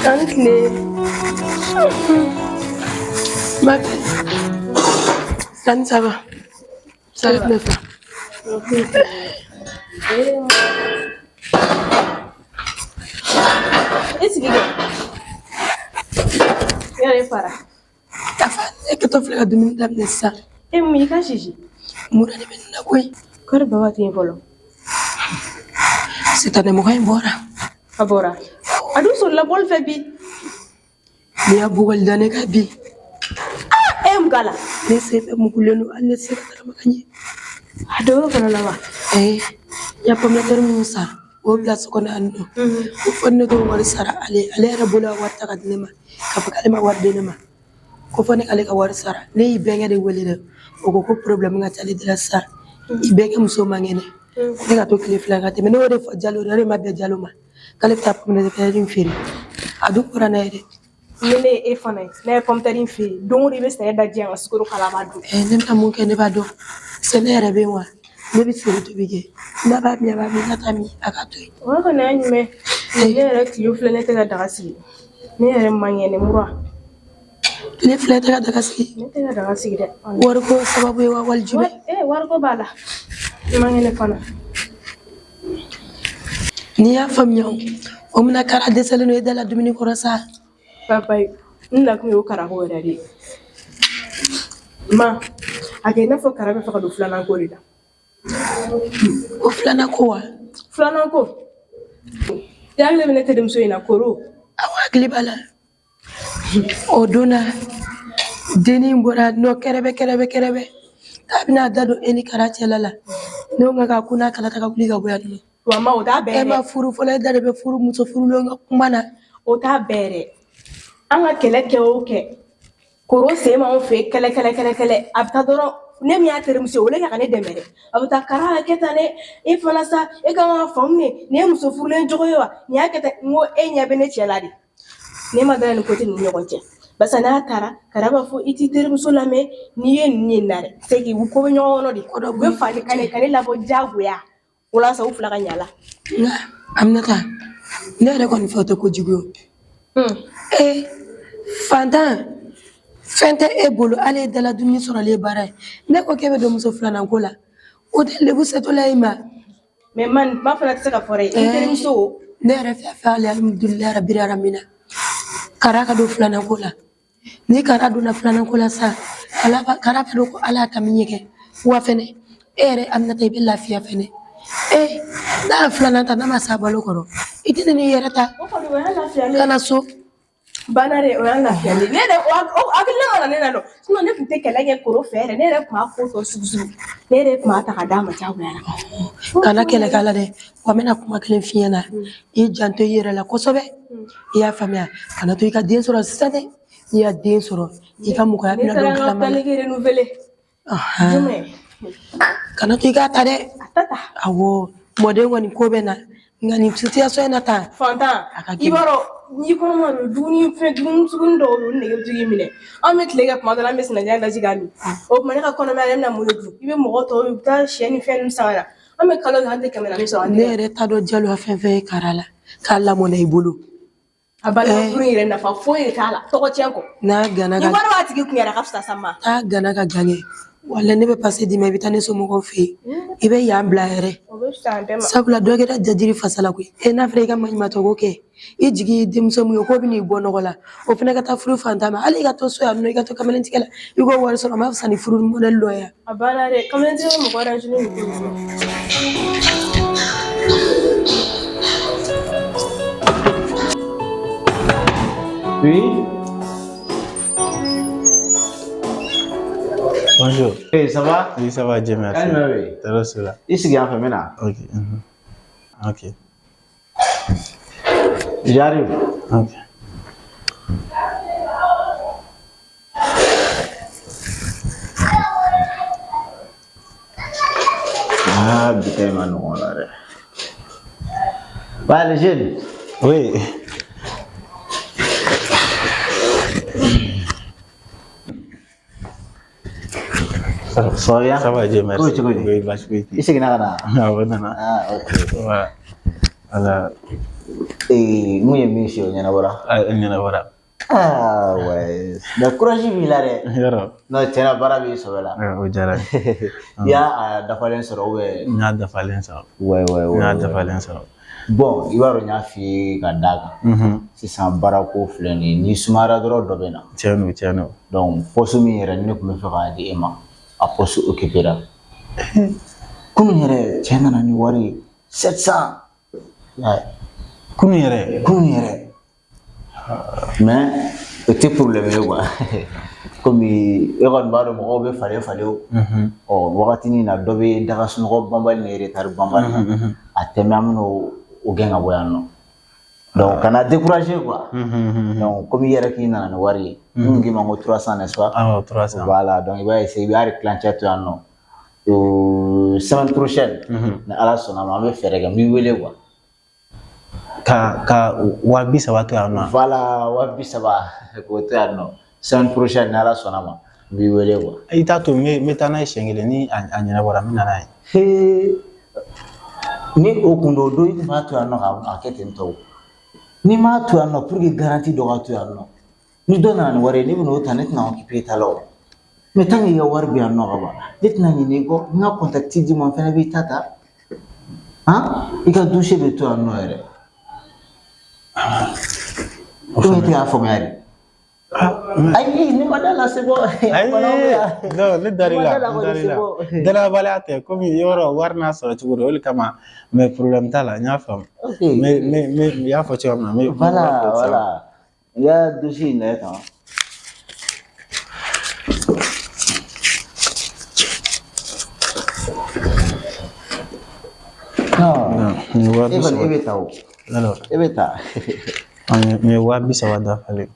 G: An tile. Ma fille. Sani, ça va? Ça va. Ne fa.
A: Sigi kɛ. Yɛrɛ fara.
G: Tafa, ne kɛtɔ filɛ ka dumuni daminɛ sisan.
A: E mun i ka sisi?
G: Mura de bɛ ne na koyi.
A: Kɔri baba tɛ yen fɔlɔ.
G: Sitanɛ mɔgɔ in bɔra.
A: A bɔra. A dun solila bɔli fɛ bi.
G: N'i y'a bugɔli da ne kan bi.
A: E ye mun k'a la?
G: Ne sen bɛɛ mugulen don, hali ne tɛ se ka tagama ka ɲɛ.
A: A dɔ bɛ fana la wa?
G: Ee, n ye pomme de terre minnu san k'o bila so kɔnɔ yan nɔ. Ko fo ne k'o wari sara ale ale yɛrɛ bolo ka wari ta ka di ne ma k'a fɔ k'ale ma wari di ne ma. Ko fo ne k'ale ka wari sara. Ne y'i bɛnkɛ de wele dɛ. O ko ko problème ka ca ale de la sisan. I bɛnkɛ muso man kɛnɛ. Ko ne ka to tile 2 ka tɛmɛ. Ne y'o de fɔ Jalo ye, o de ma bɛn Jalo ma. K'ale bɛ taa pomme de terre in feere. A dun bɔra n'a ye dɛ.
A: Ni ne ye e fana ye, ne ye pomme de terre in feere, don o don i bɛ sɛnɛ da ji yan ka sukaro k'a la, a b'a dun.
G: Ne bɛna mun kɛ ne b'a dɔn. Sɛnɛ yɛrɛ bɛ yen wa? Ne bɛ seri tobi kɛ. N'a b'a min a b'a min, n'a t'a min a k'a to yen.
A: O kɔni y'a ɲuman ye. Ne yɛrɛ tile 2 ne tɛ ka daga sigi. Ne yɛrɛ man kɛnɛ mura.
G: Tile 2 tɛ ka daga sigi.
A: Ne tɛ ka daga sigi dɛ.
G: Wariko sababu ye wa wali jumɛn?
A: Wariko b'a la. N man kɛnɛ fana.
G: N'i y'a faamuya o bɛna kara dɛsɛlen don e da la dumuni kɔrɔ sa.
A: Papa n nakun y'o karako yɛrɛ de ye. Ma a kɛ i n'a fɔ kara bɛ fɛ ka don filanan ko de la.
G: O filanan ko wa?
A: Filanan ko. I hakili bɛ ne terimuso in na Koro.
G: Awɔ, hakili b'a la. O don na dennin bɔra nɔ kɛrɛbɛ kɛrɛbɛ kɛrɛbɛ k'a bɛna da don e ni kara cɛla la. Ne ko k'a ko n'a kala ta ka wuli ka bɔ yan nɔ.
A: Wa ma o t'a bɛɛ
G: E
A: dɛ.
G: ma furu fɔlɔ, e da de bɛ furu muso furulenw ka kuma na.
A: O t'a bɛɛ dɛ. An ka kɛlɛ kɛ o kɛ. Koro sen b'anw fɛ kɛlɛ kɛlɛ kɛlɛ kɛlɛ. A bɛ taa dɔrɔn ne min y'a terimuso ye o le ka ne dɛmɛ dɛ. A bɛ taa kara kɛ tan dɛ. E fana sa e kan ka faamu de. Nin ye muso furulen jogo ye wa? Nin y'a kɛ tan. N ko e ɲɛ bɛ ne cɛ la de. Ne ma da nin ko tɛ ni ɲɔgɔn cɛ. Barisa n'a taara kara b'a fɔ i t'i terimuso lamɛn n'i ye ninnu ye nin na dɛ. C'est que u ko bɛ ɲɔgɔn kɔnɔ de. U bɛ fali ka ne ka ne labɔ diyagoya. Walasa u fila ka ɲa la.
G: Nka Aminata, ne yɛrɛ kɔni fɛ o tɛ kojugu ye. Ee, fantan fɛn tɛ e bolo hali e dala dumuni sɔrɔli ye baara ye. Ne ko k'e bɛ don muso filanan ko la, o tɛ lebu setɔla ye ma.
A: Mais man kuma fana tɛ se ka fɔ dɛ. I terimuso.
G: Ne yɛrɛ fɛ fɛ hali alihamudulilayi rabili alamina. Kara ka don filanan ko la. Ni kara donna filanan ko la sisan, kara b'a dɔn ko Ala y'a ka min kɛ. Wa fɛnɛ e yɛrɛ Aminata i bɛ lafiya fɛnɛ. Ee, n'a ye filanan ta n'a ma s'a balo kɔrɔ, i tɛ n'i yɛrɛ ta.
A: O kɔni o y'a lafiyalen.
G: Ka na so.
A: Banna de o y'an lafiyalen. Ne yɛrɛ o hakilina ma na ne na dɔn. Sinon ne tun tɛ kɛlɛ kɛ Koro fɛ yɛrɛ. Ne yɛrɛ tun b'a ko tɔ sugu sugu. Ne yɛrɛ tun b'a ta ka d'a ma diyagoya la.
G: Kana kɛlɛ k'a la dɛ. Wa n bɛna kuma kelen f'i ɲɛna. I janto i yɛrɛ la kosɛbɛ. I y'a faamuya. Kana to i ka den sɔrɔ sisan dɛ. N'i ya den sɔrɔ, i ka mɔgɔya
A: Ne
G: bɛna
A: taara
G: don
A: n ka
G: kalama la.
A: planning renouveler. Jumɛn?
G: Kana to i k'a ta dɛ.
A: A ta ta.
G: Awɔ, mɔden kɔni ko bɛ na. Nka nin situation in na tan.
A: Fantan,
G: A ka
A: i
G: gɛlɛn.
A: b'a dɔn n'i kɔnɔma don dumuni fɛn dumuni sugunin dɔw bɛ yen olu nege bɛ to k'i minɛ. Anw bɛ tile kɛ kuma dɔ la an bɛ sinandiya daji k'a min. O tuma ne ka kɔnɔmaya la ne bɛna mun de dun? I bɛ mɔgɔ tɔw ye u bɛ taa sɛ ni fɛn ninnu san ka na. An bɛ kalo kɛ an tɛ 400 sɔrɔ an
G: Ne
A: tɛgɛ.
G: yɛrɛ t'a dɔn Jalo fɛn fɛn ye kara la k'a lamɔna i bolo.
A: A balima furu in yɛrɛ nafa foyi de t'a la tɔgɔ tiɲɛ kɔ.
G: N'a gana
A: Ni
G: ka
A: wari b'a tigi kun yɛrɛ a ka fisa sa ma.
G: n'a gana ka gan kɛ, walahi ne bɛ pase d'i ma i bɛ taa ne somɔgɔw fɛ yen. I bɛ yan bila yɛrɛ.
A: O bɛ fisaya an bɛɛ ma.
G: Sabula dɔ kɛra jajiri fasa la koyi. E n'a fɔra i ka maɲumantɔ ko kɛ, i jigi ye denmuso min ye k'o bɛ n'i bɔ nɔgɔ la, o fana ka taa furu fantan ma. Hali i ka to so yan nɔ i ka to kamelentigɛ la, i k'o wari sɔrɔ o ma fisa ni furu mɔdɛli dɔ ye.
A: A banna dɛ kamelentigɛ bɛ mɔgɔ arranger ni nin ko
H: Oui.
E: Bonjour.
H: Hey, ça va?
E: Oui, ça va, Dieu merci.
H: Kan jumɛn bɛ yen?
E: Tɔɔrɔ si la.
H: I sigi yan fɛ n bɛ na.
E: Ok. Ok.
H: J'arrive.
E: Ok.
H: Ah, bi ta in ma nɔgɔn la dɛ. Ouais, les jeunes.
E: Oui.
H: Ça va bien?
E: Ça va, Dieu merci.
H: Ko cogo di?
E: Oui, baasi foyi tɛ
H: I seginna ka na?
E: Awɔ, n nana.
H: Ah, ok.
E: Voilà. Voilà.
H: Ee, mun ye min si o ɲɛnabɔra?
E: A ɲɛnabɔra.
H: Ah, ouais. Mais courage b'i la dɛ.
E: Yɔrɔ.
H: Non, tiɲɛ na baara b'i sɛbɛ la.
E: O diyara n ye.
H: I y'a dafalen sɔrɔ ou bien?
E: N y'a dafalen sɔrɔ.
H: Ouais, ouais, ouais.
E: N y'a
H: ouais.
E: dafalen sɔrɔ.
K: Bon, i b'a dɔn n y'a f'i ye ka d'a kan. Sisan baarako filɛ nin ye, n'i sumayara dɔrɔn dɔ bɛ na.
E: Tiɲɛ don, tiɲɛ don.
K: Donc poste min yɛrɛ ni ne tun bɛ fɛ k'a di e ma, a poste occupera. Kunun yɛrɛ cɛ nana ni wari ye 700.
E: Kunun yɛrɛ?
K: Kunun yɛrɛ. Mais o tɛ problème ye quoi. Komi e kɔni b'a dɔn mɔgɔw bɛ falen falen o. Ɔ wagatinin na dɔ bɛ daga sunɔgɔ banbali ni retard banbali. A tɛ mɛn an bɛna o gɛn ka bɔ yan nɔ. Donc kana décourager quoi. Donc komi i yɛrɛ k'i nana ni wari ye. N k'i ma ko 300, n'est-ce pas?
E: Awɔ, 300.
K: Voilà, donc i b'a essayer i bɛ hali tilancɛ to yan nɔ. Semaine prochaine, ni Ala sɔnna ma, an bɛ fɛɛrɛ kɛ n b'i wele quoi.
E: Ka 30 000 to yan nɔ.
K: Voilà, 30 000 k'o to yan nɔ. Semaine prochaine ni Ala sɔnna ma, n b'i wele quoi.
E: I t'a to n bɛ taa n'a ye siɲɛ kelen, ni a ɲɛnabɔra n bɛ na n'a ye.
K: Hee, ni o kun don, o don i tun b'a to yan nɔ k'a kɛ ten tɔ o. N'i m'a to yan nɔ pour que garantie dɔ ka to yan nɔ. Ni dɔ nana ni wari ye, ne bɛna o ta, ne tɛna occuper ta la o. Mais tant que i ka wari bɛ yan nɔ ka ban, ne tɛna ɲinɛ i kɔ, n ka contact d'i ma, n fana b'i ta ta. Han, i ka dossier bɛ to yan nɔ yɛrɛ. Ou bien e tɛ k'a faamuya de? Ayi, ne ma da la, c'est bon.
E: Ayi, non, ne dar'i la, n dar'i la. Danayabaliya tɛ, komi yɔrɔ wari n'a sɔrɔ cogo don, o de kama, mais problème t'a la, n y'a faamu. N y'a fɔ cogoya min na, n bɛ.
K: Voilà, voilà. I ka dossier in lajɛ tan. Non,
E: Nin ye waa
K: e
E: bi
K: kɔni
E: saba.
K: e bɛ taa o.
E: Alors,
K: E bɛ taa.
E: nin ye 30 000 dafalen.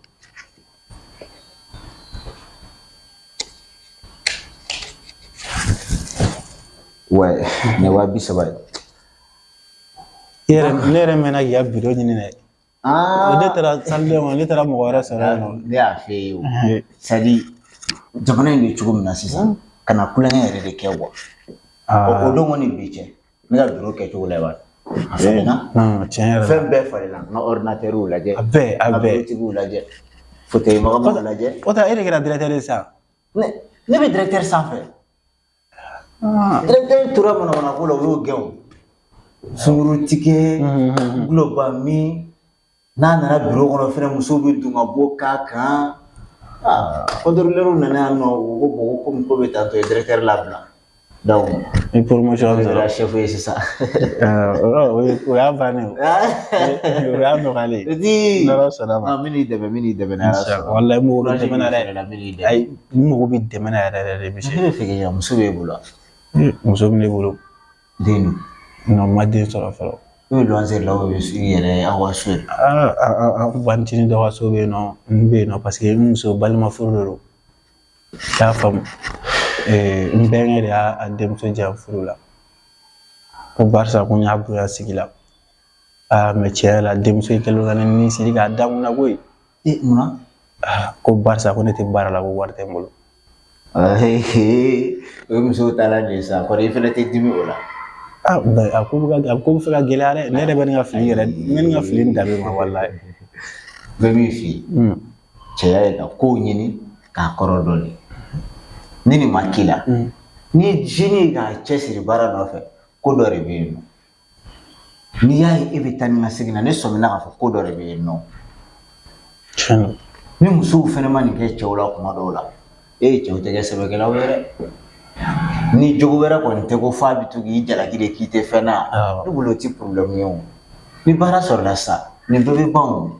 K: Ouais, nin ye 30 000 ye.
E: I yɛrɛ, ne yɛrɛ mɛnna k'i ka bureau ɲini dɛ.
K: Ah.
E: Ne taara salle kɔnɔ, ne taara mɔgɔ wɛrɛ sɔrɔ yen nɔ.
K: Ne y'a f'e ye o. C'est à dire jamana in bɛ cogo min na sisan, kana kulonkɛ yɛrɛ de kɛ quoi. O don kɔni bi cɛ, ne ka bureau kɛcogo la i b'a dɔn. A falenna.
E: Non, tiɲɛ yɛrɛ la.
K: Fɛn bɛɛ falenna. N ka ordinateur lajɛ.
E: A bɛɛ, a
K: N ka
E: bɛɛ.
K: bureau tigiw lajɛ. Fauteuil magamaw lajɛ.
E: O tɛ e de kɛra directeur ye sisan.
K: Ne bɛ directeur sanfɛ. Directeur tora manamana ko la, o y'o gɛn o. Sunguru tigɛ, gulɔba min, n'a nana bureau kɔnɔ fɛnɛ musow bɛ don ka bɔ k'a kan. Ah, contrôleur nana yan nɔ, u ko bon ko komi ko bɛ tantɔ ye directeur labila. Donc,
E: Ni promotion
K: ne
E: sɔrɔ.
K: kɛra chef ye sisan.
E: O y'a bannen o. O y'a nɔgɔyalen ye.
K: Di.
E: N'Ala sɔnna ma.
K: N bɛ n'i dɛmɛ, n bɛ n'i dɛmɛ n'Ala sɔnna.
E: Walayi, n mago bɛ
K: Courage
E: dɛmɛ na
K: b'i
E: dɛ.
K: fɛnɛ la, n bɛ n'i dɛmɛ.
E: Ayi, n mago bɛ dɛmɛ na yɛrɛ yɛrɛ de, monsieur.
K: Ne bɛ fɛ k'i ka muso b'e bolo wa?
E: Muso bɛ ne bolo.
K: Den dun?
E: Non, n ma den sɔrɔ fɔlɔ.
K: E bɛ luwanze la ou bɛ i yɛrɛ aw ka so ye?
E: Aa, an fanicinin dɔ ka so bɛ yen nɔ, n bɛ yen nɔ parce que n muso balima furu de don. I y'a faamu. N bɛnkɛ de y'a denmuso di yan furu la. Ko barisa ko n y'a bonya sigi la. Aa, mais tiɲɛ yɛrɛ la, denmuso in kɛlen don ka ne ni siri k'a da n kunna koyi.
K: E, munna?
E: Ko barisa ko ne tɛ baara la, ko wari tɛ n bolo.
K: O ye musow ta la de ye sa, kɔri i fɛnɛ tɛ dimi o la.
E: Ah, mais a ko bɛ fɛ ka gɛlɛya dɛ. Ne yɛrɛ bɛ nin ka fili yɛrɛ, n bɛ nin ka fili in dabe ma walayi.
K: N bɛ min f'i ye, cɛya ye ka kow ɲini k'a kɔrɔ dɔn de. Ni nin ma k'i la, ni jeune ye k'a cɛsiri baara nɔfɛ, ko dɔ de bɛ yen nɔ. N'i y'a ye e bɛ taa ni ka segin na, ne sɔmina k'a fɔ ko dɔ de bɛ yen nɔ. Ni musow fɛnɛ ma nin kɛ cɛw la kuma dɔw la, e cɛw tɛ kɛ sɛbɛkɛlaw ye dɛ. Ni jogo wɛrɛ kɔni tɛ ko f'a bɛ to k'i jalaki de k'i tɛ fɛn na, ne bolo o ti problème ye o. Ni baara sɔrɔla sisan, nin bɛɛ bɛ ban o.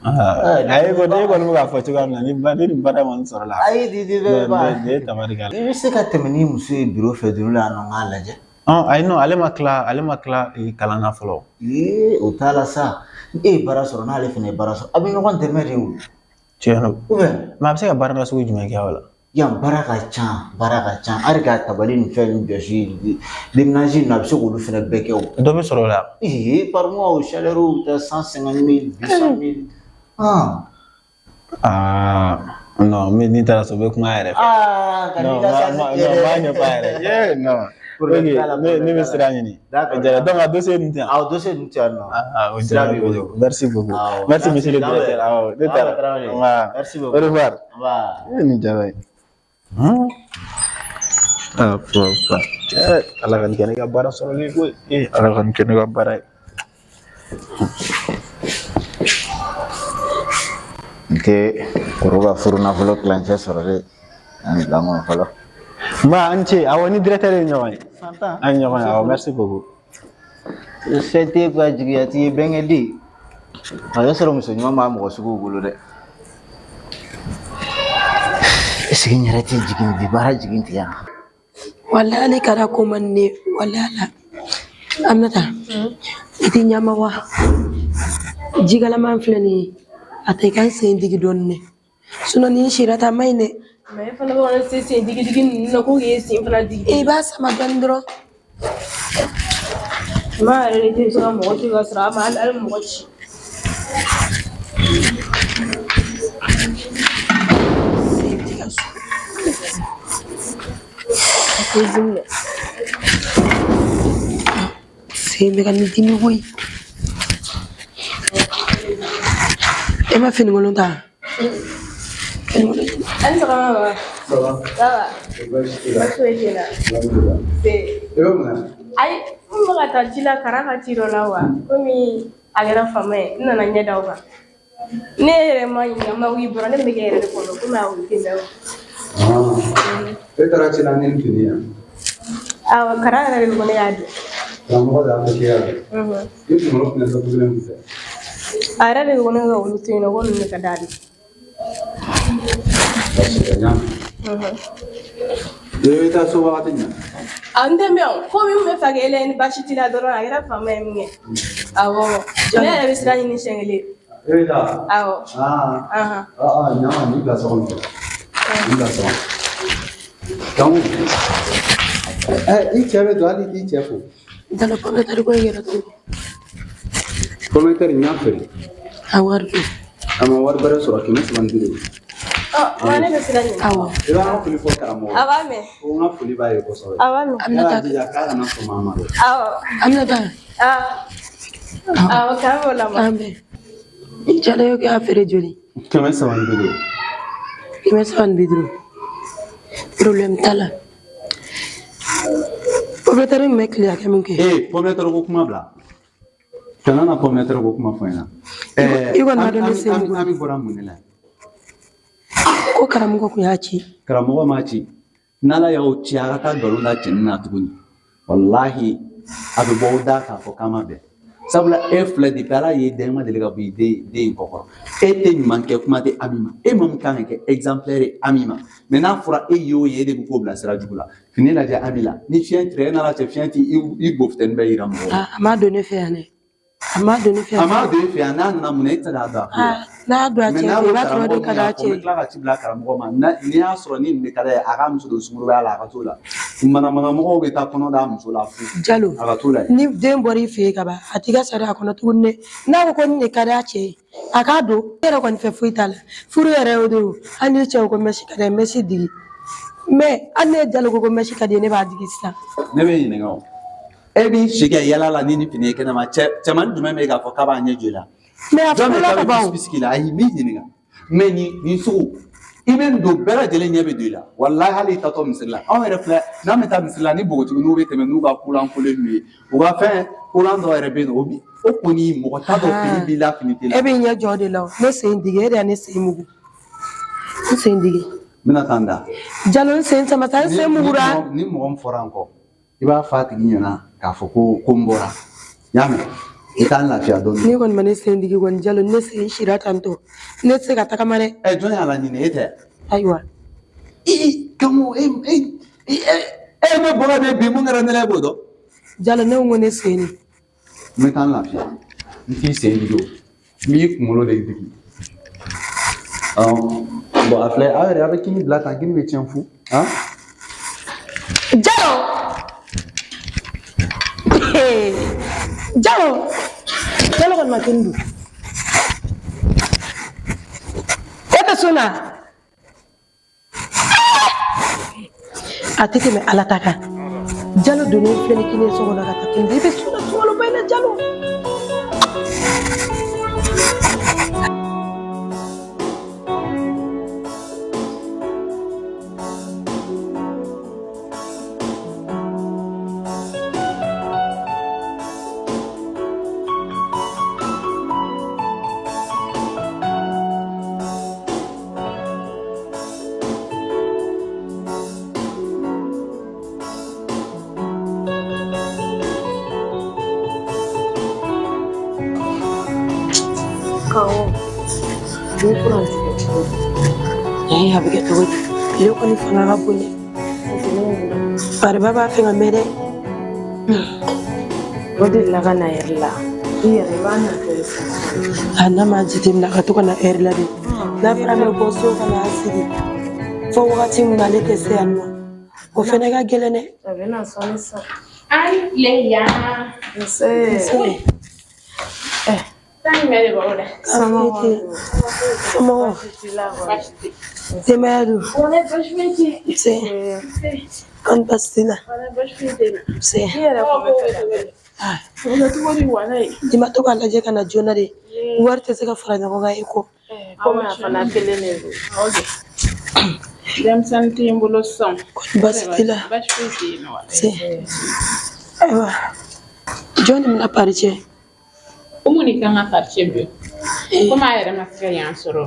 E: Ayi, kɔni e kɔni bɛ k'a fɔ cogoya min na, ni ba ni nin baara kɔni sɔrɔla.
K: Ayi, di bɛɛ bɛ ban.
E: Nin ye tabarikala.
K: I bɛ se ka tɛmɛ ni muso ye bureau fɛ duuru la yan nɔ, n k'a lajɛ.
E: Ayi, non, ale ma tila kalan na fɔlɔ.
K: Ee, o t'a la sa. E ye baara sɔrɔ, n'ale fana ye baara sɔrɔ, a bɛ ɲɔgɔn dɛmɛ de o.
E: Tiɲɛ don.
K: Ou bien.
E: Mais a bɛ se ka baara nasugu jumɛn kɛ o la?
K: Yan baara ka ca, baara ka ca. Hali ka tabali ni fɛn ninnu jɔsi, déménage ninnu, a bɛ se k'olu fana bɛɛ kɛ o.
E: Dɔ bɛ sɔrɔ o la.
K: Ee, par mois o salaire bɛ taa 150 000, 200 000. Ah.
E: Aa, non, ni taara so, n bɛ kuma a yɛrɛ fɛ.
K: Ah, ka
E: Non,
K: n'i ka
E: ma ma non, n b'a ɲɛfɔ a yɛrɛ ye. Non.
K: Problème
E: Ok,
K: t'a la,
E: ne
K: problème
E: ne bɛ
K: t'a la.
E: sira ɲini.
K: D'accord.
E: O diyara. Donc a dossier ninnu tɛ yan.
K: Awɔ, dossier ninnu tɛ yan nɔ.
E: Ah, o
K: Sira
E: diyara
K: b'i bolo.
E: kojugu. Merci beaucoup.
K: Awɔ.
E: Merci, monsieur le
K: Traoré.
E: directeur. Awɔ, ne
K: Awɔ,
E: taara.
K: Traoré.
E: Nba.
K: Merci beaucoup.
E: Au revoir.
K: Nba.
E: Eh, nin diyara n ye. Hmm? Ah, papa. Ala ka nin kɛ ne ka baara sɔrɔli ye koyi. Eh, Ala ka nin kɛ ne ka baara ye.
K: N tɛ kɔrɔ ka furu nafolo tilancɛ sɔrɔ dɛ. An bila n kɔnɔ fɔlɔ.
E: Nba, an ce. Awɔ, ni directeur ye ɲɔgɔn ye. An ye ɲɔgɔn ye, awɔ, merci beaucoup.
K: Se t'e ka jigiya t'i ye bɛnkɛ di. A y'a sɔrɔ muso ɲuman b'a mɔgɔ suguw bolo dɛ. Est-ce que n yɛrɛ tɛ jigin bi baara jigin ten yan?
G: Walahi ale kɛra ko man di ne ye walahi ala. Aminata, i tɛ ɲama wa? Jikalaman filɛ nin ye, a tɛ i ka n sen digi dɔɔnin dɛ. Sinon ni n sira ta man ɲi dɛ.
A: Mais e fana bɛ ka ne se sen digi digi ninnu na ko k'e sen fana digi.
G: I b'a sama dɔɔnin dɔrɔn.
A: Maa yɛrɛ de tɛ se ka mɔgɔ to ka sɔrɔ a ma hali mɔgɔ ci.
G: Sen tɛ ka so.
A: A tɛ dimi dɛ.
G: Sen bɛ ka ne dimi koyi. E ma finikolon ta? Finikolon.
A: A ni sɔgɔma baba.
H: Ça va?
A: Ça va.
H: Baasi t'i la?
A: Baasi foyi t'i la.
H: Alhamdulillah.
A: Se.
H: E bɛ mun na?
A: Ayi, n bɛ ka taa ji la Kara ka ci dɔ la wa komi a kɛra faama ye, n nana ɲɛ da o kan. Ne yɛrɛ ma ɲininka ma i bɔra ne bɛ kɛ yɛrɛ de kɔnɔ komi a tɛ mɛn o.
H: E taara ci la ni nin fini ye?
A: Awɔ, Kara yɛrɛ de ko ne y'a di.
H: Karamɔgɔ de y'a fɔ k'e y'a di. I kunkolo fɛnɛ datugulen tun tɛ.
A: A yɛrɛ de ko ne ka olu to yen nɔ ko ninnu de ka d'ale.
H: Baasi tɛ, n y'a mɛn. E bɛ taa so wagati jumɛn?
A: A n tɛ mɛn o, komi n bɛ fɛ k'e lajɛ ni baasi t'i la dɔrɔn a kɛra faama ye min kɛ. Awɔ, ne yɛrɛ bɛ sira ɲini siɲɛ kelen.
H: E bɛ taa?
A: Awɔ.
H: Aa.
A: Ahan.
H: Aa, ɲama nin bila so kɔnɔ. Nin bila so kɔnɔ. Donc, i cɛ bɛ don hali i t'i cɛ fo.
G: Jalo pomme de terre ko in yɛrɛ to.
H: Pomme de terre n y'a feere.
G: A wari ko.
H: A ma wari bɛrɛ sɔrɔ 350.
A: Ɔ, ma ne bɛ sira ɲini.
G: Awɔ.
H: I b'an ka foli fɔ karamɔgɔ
A: A b'a mɛn.
H: Ko n ka foli b'a ye kosɛbɛ.
A: A b'a mɛn.
H: Y'a jija k'a kana sɔn a ma dɛ.
A: Awɔ.
G: Aminata.
A: Aa. Awɔ, k'an b'o la ma.
G: An bɛn. Jalo ye k'a feere joli?
H: 350.
G: 350. Problème t'a la. Pomme de terre in bɛ tile hakɛ min kɛ.
H: Ee, pomme de terre ko kuma bila. Kana na pomme de terre ko kuma fɔ n ɲɛna.
G: I kɔni b'a dɔn ne sen mugu.
H: Ami bɔra mun de la?
G: Ko karamɔgɔ kun y'a ci.
H: Karamɔgɔ m'a ci. N'Ala y'aw ci a ka taa nkalon da cɛnin na tuguni. Walahi a bɛ bɔ aw da k'a fɔ k'a ma bɛn. Sabula e filɛ depuis Ala y'e da e ma deli ka bɔ i den in kɔ kɔrɔ. E tɛ ɲuman kɛ kuma tɛ Ami ma. E maa min kan ka kɛ exemplaire ye Ami ma. Mais n'a fɔra e y'o ye e de bɛ k'o bila sira jugu la. Fini lajɛ Ami la. Ni fiɲɛ cira e n'Ala cɛ fiɲɛ t'i i gofitɛni bɛɛ yira mɔgɔw la.
G: A m'a don ne fɛ yan dɛ. A m'a don ne fɛ yan.
H: A m'a don e fɛ yan n'a nana mun na e tɛ se k'a don a tulo la.
G: N'a y'a don a
H: Mais
G: cɛ
H: n'a
G: fɛ i
H: ko
G: b'a sɔrɔ o de
H: karamɔgɔ
G: ka
H: min
G: d'a
H: y'a fɔ
G: cɛ
H: n bɛ
G: ye.
H: tila ka ci bila karamɔgɔ ma n'i y'a sɔrɔ ni nin de ka d'a ye a k'a muso don sunkuruba la a ka t'o la. Manamanamɔgɔw bɛ taa kɔnɔ d'a muso la fu.
G: Jalo.
H: A ka t'o la yen.
G: Ni den bɔra i fɛ yen ka ban a t'i ka sariya kɔnɔ tuguni dɛ. N'a ko ko nin de ka d'a cɛ ye a k'a don e yɛrɛ kɔni fɛ foyi t'a la. Furu yɛrɛ y'o de ye o. Hali ni cɛ ko mɛsi ka d'a ye mɛsi digi. Mais hali ne Jalo ko ko mɛsi ka di ye ne b'a digi sisan.
H: Ne bɛ ɲininka o. E b'i si kɛ yala la ni nin fini ye kɛnɛma cɛmanin jumɛn bɛ yen k'a fɔ k'a b'a ɲɛ jɔ i la.
G: Mais a
H: Jɔn bɛ
G: furula
H: k'a
G: ka
H: bɛ
G: ban o.
H: bisiki la ayi n b'i ɲininka. Mais nin sugu i bɛ nin don bɛɛ lajɛlen ɲɛ bɛ don i la walahi hali i taatɔ misiri la anw yɛrɛ filɛ n'an bɛ taa misiri la ni npogotigininw bɛ tɛmɛ n'u ka kulan kolen ninnu ye u ka fɛn kulan dɔw yɛrɛ bɛ yen nɔ o bi o kɔni mɔgɔ t'a dɔn fini b'i la fini t'i la.
G: E b'i ɲɛ jɔ o de la o. Ne sen digi e de ye ne sen mugu. N sen digi.
H: N bɛna taa n da.
G: Jalo n sen sama sa n sen mugura.
H: Ni mɔgɔ min fɔra n kɔ i b'a fɔ a tigi ɲɛna k'a fɔ ko n bɔra i y'a mɛn i t'an lafiya dɔɔnin.
G: N'i kɔni ma ne sen digi kɔni Jalo ne sen sira tantɔ ne tɛ se ka tagama dɛ.
H: Ɛ jɔn y'a laɲini e tɛ.
G: Ayiwa.
H: I kamo e e e e ne bɔra de bi mun kɛra ne la e b'o dɔn.
G: Jalo ne ko ne sen de.
H: N bɛ taa n lafiya n t'i sen digi o n b'i kunkolo de digi. Bon a filɛ aw yɛrɛ a bɛ kini bila tan kini bɛ tiɲɛ fu. Han.
G: Jalo. Jalo. Jalo kɔni ma kini dun. E tɛ sun na. A tɛ tɛmɛ Ala ta kan. Jalo donnen filɛ ni kini ye so kɔnɔ ka taa kini dun. I bɛ sun na sunkaloba in na Jalo. Awɔ. Ni kuran tigɛ cogo di? A bɛ kɛ cogo di? Tile kɔni fanga ka bon dɛ. Pariba b'a fɛ ka mɛn dɛ.
A: O delila ka na yɛrɛ la. I yɛrɛ b'a natɔ ye sisan.
G: A n'a ma jateminɛ a ka to ka na ɛri la de. N'a fɔra an bɛ bɔ so ka na sigi fo wagati min na ale tɛ se yan nɔ. O fɛnɛ ka gɛlɛn dɛ.
A: A bɛ na sɔɔni sisan.
F: An tile yan.
A: Nse.
G: Nse.
F: Tan jumɛn de b'aw la?
G: Somɔgɔw. Denbaya dun? Nse. Kɔni baasi t'i la? Nse.
A: I yɛrɛ kun bɛ fɛ ka
G: I ma to k'a lajɛ ka na joona de. Wari tɛ se ka fara ɲɔgɔn kan e kɔ.
A: Komi a fana kelen de don.
F: Denmisɛnnin tɛ n bolo sisan.
G: Kɔni baasi t'i la?
F: Baasi foyi tɛ yen nɔ.
G: Nse. Ayiwa. Jɔn de bɛna pari cɛ?
F: Umu de kan ka pari cɛ bi. Komi a yɛrɛ ma se ka yan sɔrɔ.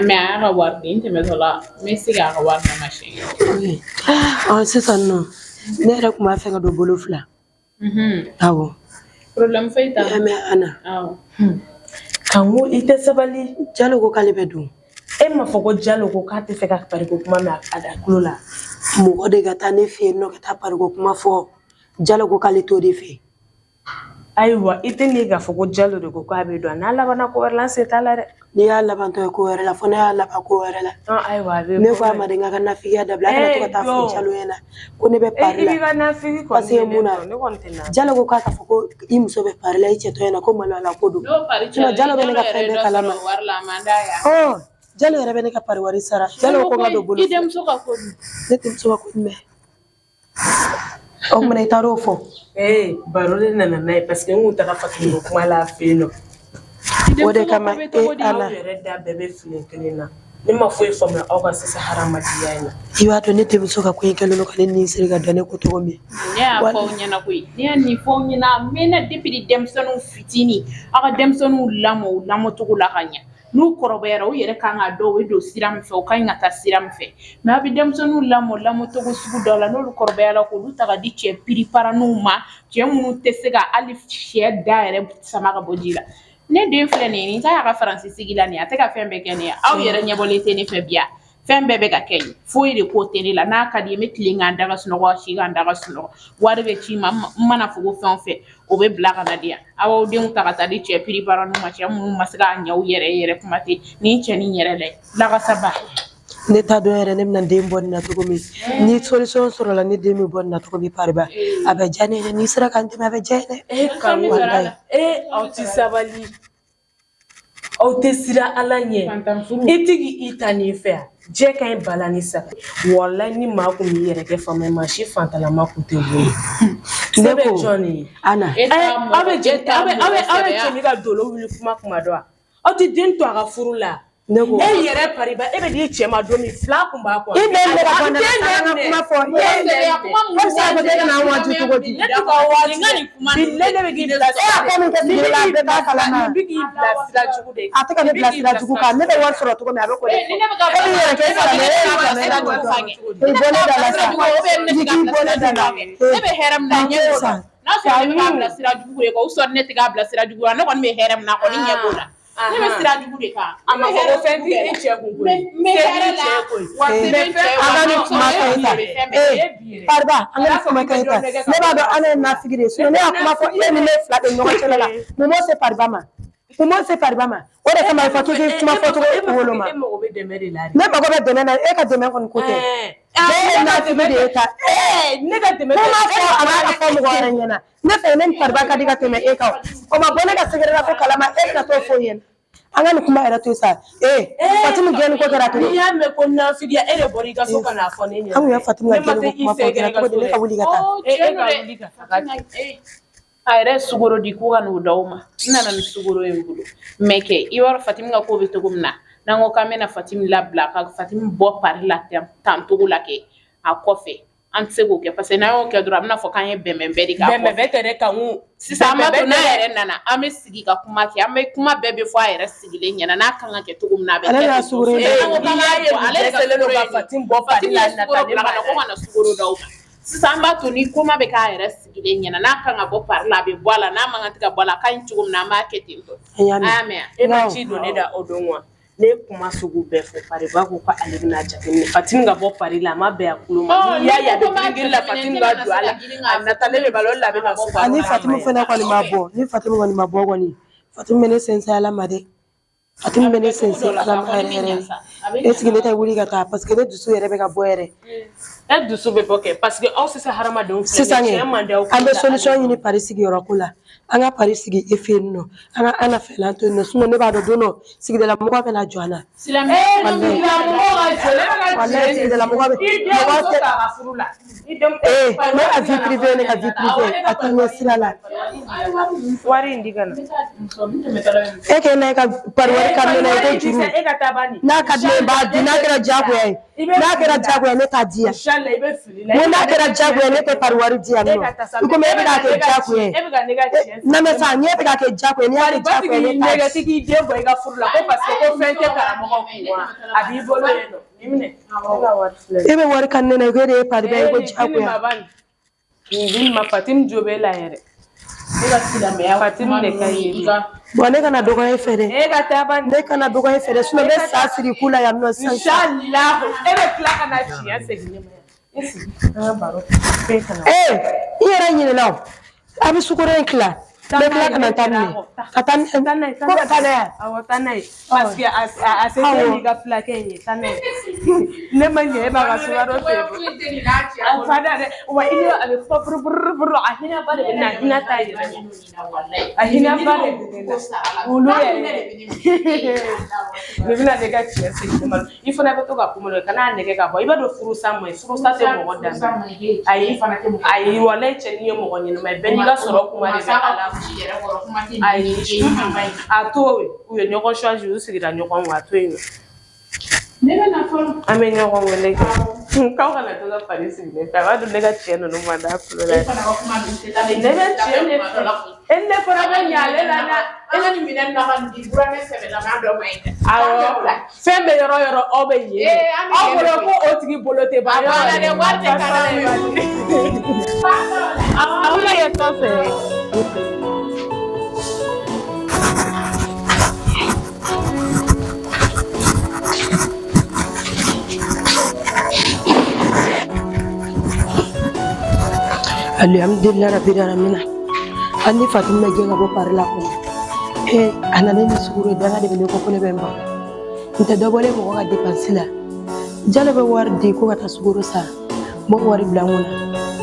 F: Mais a y'a ka wari di n tɛmɛtɔ la n bɛ se k'a ka wari d'a ma siɲɛ kelen.
G: Ɔ sisan nɔ ne yɛrɛ tun b'a fɛ ka don bolo fila. Awɔ.
F: Problème foyi t'a la.
G: Mais Ana.
F: Awɔ.
A: Kanku i tɛ sabali.
G: Jalo ko k'ale bɛ don.
A: E m'a fɔ ko Jalo ko k'a tɛ fɛ ka pariko kuma mɛn a da tulo la.
G: Mɔgɔ de ka taa ne fɛ yen nɔ ka taa pariko kuma fɔ. Jalo ko k'ale t'o de fɛ.
A: Ayiwa i tɛ n'i k'a fɔ ko Jalo de ko k'a bɛ don n'a labanna ko wɛrɛ la n sen t'a la dɛ.
G: N'i y'a labantɔ ye ko wɛrɛ la fo ne y'a laban ko wɛrɛ la.
A: Ayiwa a bɛ
G: Ne ko a ma de n ka nafigiya dabila a kana to ka taa fɔ Jalo ɲɛna ko ne bɛ pari la.
A: I b'i ka nafigi kɔni
G: Parce que mun na
A: ne kɔni tɛ na.
G: Jalo ko k'a ka fɔ ko i muso bɛ pari la i cɛtɔ ɲɛna ko maloyala ko don.
F: N'o pari
G: Sinon Jalo bɛ ne ka fɛn bɛɛ kalama.
F: wari la a man d'a ye.
G: Ɔ Jalo yɛrɛ bɛ ne ka pari wari sara. Jalo ko n ka don bolo
F: I
G: fila.
F: denmuso ka ko dun?
G: Ne denmuso ka ko jumɛn? O kumana i taar'o fɔ.
A: Ee baro de nana n'a ye parce que n kun taara Fatumiko kuma la a fɛ yen nɔ.
G: O de kama e Ala.
A: Aw yɛrɛ da bɛɛ bɛ fini kelen na. Ne ma foyi faamuya aw ka sisan hadamadenya in na.
G: I b'a dɔn ne denmuso ka ko in kɛlen don ka ne ni siri ka da ne ko cogo min.
F: Ne y'a fɔ aw ɲɛna koyi. Ne y'a nin fɔ aw ɲɛna a mɛnna depuis denmisɛnninw fitinin aw ka denmisɛnninw lamɔ u lamɔcogo la ka ɲɛ. N'u kɔrɔbayara u yɛrɛ kan k'a dɔn u bɛ don sira min fɛ u ka ɲi ka taa sira min fɛ mais a bɛ denmisɛnninw lamɔ lamɔcogo sugu dɔ la n'olu kɔrɔbayara k'olu ta ka di cɛ piriparaniw ma cɛ minnu tɛ se ka hali sɛ da yɛrɛ sama ka bɔ ji la. Ne den filɛ nin ye nin ta y'a ka Faransi sigi la nin ye a tɛ ka fɛn bɛɛ kɛ nin ye aw yɛrɛ ɲɛbɔlen tɛ ne fɛ bi yan fɛn bɛɛ bɛ ka kɛ yen foyi de ko tɛ ne la n'a ka di ye n bɛ tilen k'an da ka sunɔgɔ si k'an da ka sunɔgɔ wari bɛ ci ma n mana fɔ ko fɛn o fɛn o bɛ bila ka na di yan aw b'aw denw ta ka taa di cɛ piriparaniw ma cɛ minnu ma se k'a ɲɛ u yɛrɛ ye yɛrɛ kuma tɛ nin cɛnin yɛrɛ lajɛ lakasaba.
G: Ne t'a dɔn yɛrɛ ne bɛna den bɔ nin na cogo min. Ni solution sɔrɔla ne den bɛ bɔ nin na cogo min pariba. A bɛ diya ne ye dɛ n'i sera ka n dɛmɛ a bɛ diya n ye dɛ.
A: E Kanku
G: Walayi.
A: e aw tɛ sabali. Aw tɛ siran Ala ɲɛ. I tigi i ta nin fɛ yan. Jɛ ka ɲi bala ni saga. Walayi ni maa kun b'i yɛrɛ kɛ faama ye maa si fantalama kun tɛ wolo.
G: Ne
A: Se bɛ
G: ko
A: jɔn de ye?
G: Ana.
A: Aw bɛ aw bɛ cɛnin ka dolo wuli kuma kuma dɔn wa? Aw tɛ den to a ka furu la.
G: Ne ko.
A: E yɛrɛ pariba e bɛ di cɛ ma don min fila kun b'a kɔ.
G: I bɛ ne ka bɔ ne la an ka kuma fɔ. E bɛ se k'a fɔ k'e bɛna an waaju cogo di?
A: Ne tɛ k'aw waaju. Bilayi ne bɛ k'i bila
G: E y'a ko min kɛ sigida la a bɛɛ b'a kalama.
A: Nin bɛ k'i bila sira jugu de.
G: A tɛ ka ne bila sira jugu kan ne bɛ wari sɔrɔ cogo min a bɛ k'o de fɔ. E b'i yɛrɛ kɛ silamɛ e ye silamɛ e b'o dɔn. I bɔ ne da la sa. I k'i bɔ ne da la.
F: Ne bɛ hɛrɛ min na ɲɛ b'o la n'a sɔrɔ ne bɛ k'a bila sira jugu de kan ou soit ne tɛ k'a bila sira jugu la ne kɔni bɛ hɛrɛ min na a kɔni ɲɛ b'o la. Ne bɛ sira jugu de kan.
A: A ma fɔ ko fɛn t'i i cɛ kun koyi.
F: N bɛ hɛrɛ la wa se bɛ n cɛ ye
G: An ka nin kuma kɛ
F: wa
G: tan. Ee pariba an ka nin kuma kɛ tan. Ne b'a dɔn an ye nafigi de ye sinon ne y'a kuma fɔ e ni ne fila de ɲɔgɔn cɛla la. Mun m'o se pariba ma? Mun m'o se pariba ma? O de kama a fɔ k'i k'i kuma fɔcogo woloma.
A: E mago bɛ dɛmɛ de la de.
G: Ne mago bɛ dɛmɛ na e ka dɛmɛ kɔni ko tɛ. Ne ye nafigi de ye ta.
A: Ne ka dɛmɛ
G: Ko m'a fɔ a b'a ka fɔ mɔgɔ wɛrɛ ɲɛna. Ne fɛ ne ni pariba ka di ka tɛmɛ e kan. O ma bɔ ne ka sɛgɛrɛ la ko kalama e bɛna t'o fɔ ɲɛna. An ka nin kuma yɛrɛ to yen sa. Ee Fatimu gɛnni ko kɛra cogo
A: N'i
G: di?
A: y'a mɛn ko nafigiya e de bɔra i ka so ka n'a fɔ ne ɲɛna.
G: An kun ye Fatimu ka
A: Ne ma
G: gɛnni
A: se
G: ko kuma
A: i
G: fɔ kɛra
A: sɛgɛrɛ ka
G: cogo di
A: so
G: ne ka wuli ka taa.
F: Oh, tiɲɛ don dɛ. A yɛrɛ ye sukoro di ko ka n'o d'aw ma n nana ni sukoro ye n bolo mais kɛ i b'a dɔn Fatimi ka ko bɛ cogo min na n'an ko k'an bɛna Fatimi labila ka Fatimi bɔ pari la tan cogo la kɛ a kɔfɛ an tɛ se k'o kɛ parce que n'an y'o kɛ dɔrɔn a bɛna fɔ k'an ye bɛnbɛnbɛn de k'a kɔfɛ.
A: Bɛnbɛnbɛn tɛ dɛ Kanku.
F: Sisan an b'a to
A: Bɛnbɛnbɛn
F: n'a
A: tɛ dɛ.
F: yɛrɛ nana an bɛ sigi ka kuma kɛ an bɛ kuma bɛɛ bɛ fɔ a yɛrɛ sigilen ɲɛna n'a kan ka kɛ cogo min na a bɛ
G: Ale
F: kɛ
G: de y'a
F: ten.
G: sukoro ye.
F: N'an ko k'an b'a
A: N'i y'a ye
F: bɔ, ale de ka
A: dɛsɛlen don
F: sukoro
A: ka
F: ye nin ye.
A: Fatim bɔ pari
F: Fatimi
A: la
F: ye sukoro
A: nata ne
F: bila ka
A: b'a
F: na ko ka na sukoro d'aw ma. Sisan an b'a to ni koma bɛ k'a yɛrɛ sigilen ɲɛna, n'a kan ka bɔ pari la a bɛ bɔ a la, n'a man kan tɛ ka bɔ a la, a ka ɲi cogo min na an b'a kɛ ten tɔ.
G: An y'a mɛn.
F: A y'a mɛn wa?
L: E ma ci don ne da o don wa? Ne ye kuma sugu bɛɛ fɔ, pariba ko k'ale bɛna jateminɛ. Fatini ka bɔ pari la, a ma bɛn a kulo ma. N'i y'a ye a bɛ girin-girin la, Fatini b'a don a la. A natalen bɛ balo la, a bɛ na sukaro
G: Ani
L: d'a ma
G: Fatimu
L: yan.
G: fana kɔni ma bɔ, ni Fatimu kɔni ma bɔ kɔni, Fatimu bɛ ne sɛnsɛn Ala ma dɛ. Fatimu bɛ ne sɛnsɛn Ala ma yɛrɛ yɛrɛ. Est ce que ne tɛ wuli ka taa parce que ne dusu yɛrɛ bɛ ka bɔ yɛrɛ.
L: E dusu bɛ bɔ kɛ parce que aw sisan hadamadenw filɛ
G: Sisan
L: nin ye,
G: kɛ
L: tiɲɛ man di aw
G: an bɛ
L: kulo la.
G: solution ɲini pari sigiyɔrɔ ko la. An ka pari sigi e fɛ yen nɔ. An ka an na fɛlan to yen nɔ. Sinon ne b'a dɔn don dɔ sigidala mɔgɔw bɛna jɔ an na.
F: Silamɛya
G: Walayi.
L: Silamɛmɔgɔw ka jɔ, ne bɛ ka
G: Walayi
L: tiɲɛ de
G: sigidala mɔgɔw bɛ
L: i den
G: mɔgɔ
L: muso
G: tɛ
L: ta a ka furu la. I den
G: ee
L: pari
G: ne ka
L: wari
G: vie
L: nana
G: privée ne ka
L: fɔ
G: vie
L: ne ɲɛna. Awɔ
G: privée
L: ne
G: a
L: ka
G: t'i ɲɛ sira la.
L: wari in di ka na.
G: E k'e na e ka pari wari
L: Ee
G: ka
L: pari
G: ne na i
L: wari
G: ko
L: in di
G: juru.
L: sa e ka taa ban nin.
G: N'a ka di ne ye n b'a di, n'a kɛra diyagoya ye.
L: I bɛ
G: N'a
L: fili
G: kɛra
L: la.
G: diyagoya ye ne t'a di yan.
L: Inshallah i bɛ fili la.
G: N
L: E
G: ko
L: bɛ
G: n'a
L: ka ne
G: kɛra
L: ka tiɲɛ
G: diyagoya ye ne tɛ pari wari di yan
L: e
G: nɔ.
L: ka taa sa
G: I komi
L: e
G: e bɛ
L: bɛ
G: k'a
L: ka
G: kɛ
L: ne ka
G: diyagoya
L: tiɲɛ
G: ye.
L: e bɛ ka ne ka tiɲɛ
G: Lamɛn sa, n'e bɛ k'a kɛ diyagoya ye, n'i y'a kɛ
L: Paribatigi
G: diyagoya ye
L: y'i
G: ne t'a
L: nɛgɛ
G: di.
L: k'i k'i den bɔ i ka furu la ko parce que ko fɛn tɛ karamɔgɔ kun wa a b'i bolo yen nɔ nin minɛ ne ka wari filɛ
G: E bɛ wari ka ne na i ko e de ye pariba ye
L: ee
G: ko
L: nin di nin
G: diyagoya.
L: ma ba nin nin di nin ma Fatini jo b'e la yɛrɛ
F: Ne ka silamɛya
L: Fatini de ka ɲi
F: i ka
G: Bon ne kana dɔgɔya e fɛ dɛ.
L: e ka taa ban
G: Ne kana dɔgɔya e fɛ dɛ sinon n bɛ sa siri i ku la yan nɔ sisan sisan.
L: Inshallah e bɛ tila ka na tiɲɛ segin ne ma yan e sigi an ka baro kɛ ka na
G: Ee i yɛrɛ ɲinɛna o. A bɛ sukaro in tila. N bɛ tila ka na taa minɛ. Ka taa
L: taa n'a ye
G: ko ka taa n'a ye.
L: Awɔ taa n'a ye parce que a se tɛ n'i ka fulakɛ in ye taa n'a ye ne ma ɲɛ e b'a ka sukaro feere a fa da dɛ wa i ni a bɛ fɔ buruburu a hinɛ ba de bɛ na a hinɛ t'a yɛrɛ a hinɛ ba de bɛ ne na olu yɛrɛ nin bɛna ne ka tiɲɛ segin ne ma i fana bɛ to ka kuma dɔ kana nɛgɛ ka bɔ i b'a dɔn furusa man ɲi furusa tɛ mɔgɔ danbe ayi ayi walayi cɛ n'i ye mɔgɔ ɲɛnama ye bɛɛ n'i ka sɔrɔ kuma de bɛ ala ayi a to yen u ye ɲɔgɔn choisi u sigira ɲɔgɔn kun a to yen nɔ
F: Ne bɛ na fɔlɔ.
L: an bɛ ɲɔgɔn wele kɛ k'aw kana to ka fari sigilen fɛ a b'a dɔn ne ka tiɲɛ ninnu man d'a kulo la
F: E fana ka kuma dun tɛ taa
L: ne bɛ tiɲɛ de fɛ e ni ne fana bɛ ɲɛ ale la dɛ
F: An ka nin minɛn na ka nin di burankɛ sɛbɛlama dɔ ma yen dɛ.
L: Awɔ fɛn bɛ yɔrɔ yɔrɔ aw bɛ yen
F: Ee, an bɛ
L: aw
F: yen
L: bolo
F: de
L: ko o tigi bolo tɛ ban
F: A banna dɛ, wari tɛ k'a la dɛ.
L: Aw bɛ kɛ kɔfɛ.
G: Alhamdulilayi rabbil alamina. Hali ni Fatimi ma gɛn ka bɔ pari la kɔni. Ee a nana ni sukaro ye danga de bɛ ne kɔ ko ne bɛ n ban. N tɛ dɔ bɔlen mɔgɔ ka dépense la. Jalo bɛ wari di ko ka taa sukaro san. N b'o wari bila n kunna.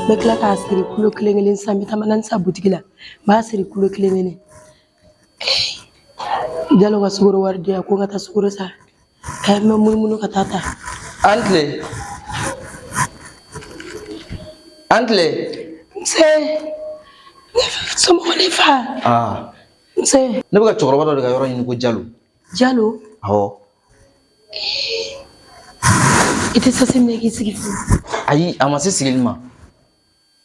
G: N bɛ tila k'a siri kulo kelen kelen san n bɛ taa manani san butigi la. N b'a siri kulo kelen kelen. Jalo ka sukaro wari di yan ko n ka taa sukaro san. Ɛ n bɛ munumunu ka taa ta.
H: An tile. An tile.
G: Nse. Somɔgɔw ne fa.
H: Aa.
G: Nse.
H: Ne bɛ ka cɛkɔrɔba dɔ de ka yɔrɔ ɲini ko Jalo.
G: Jalo.
H: Awɔ.
G: I tɛ sasi minɛ k'i sigi fɔlɔ.
H: Ayi, a ma se sigili ma.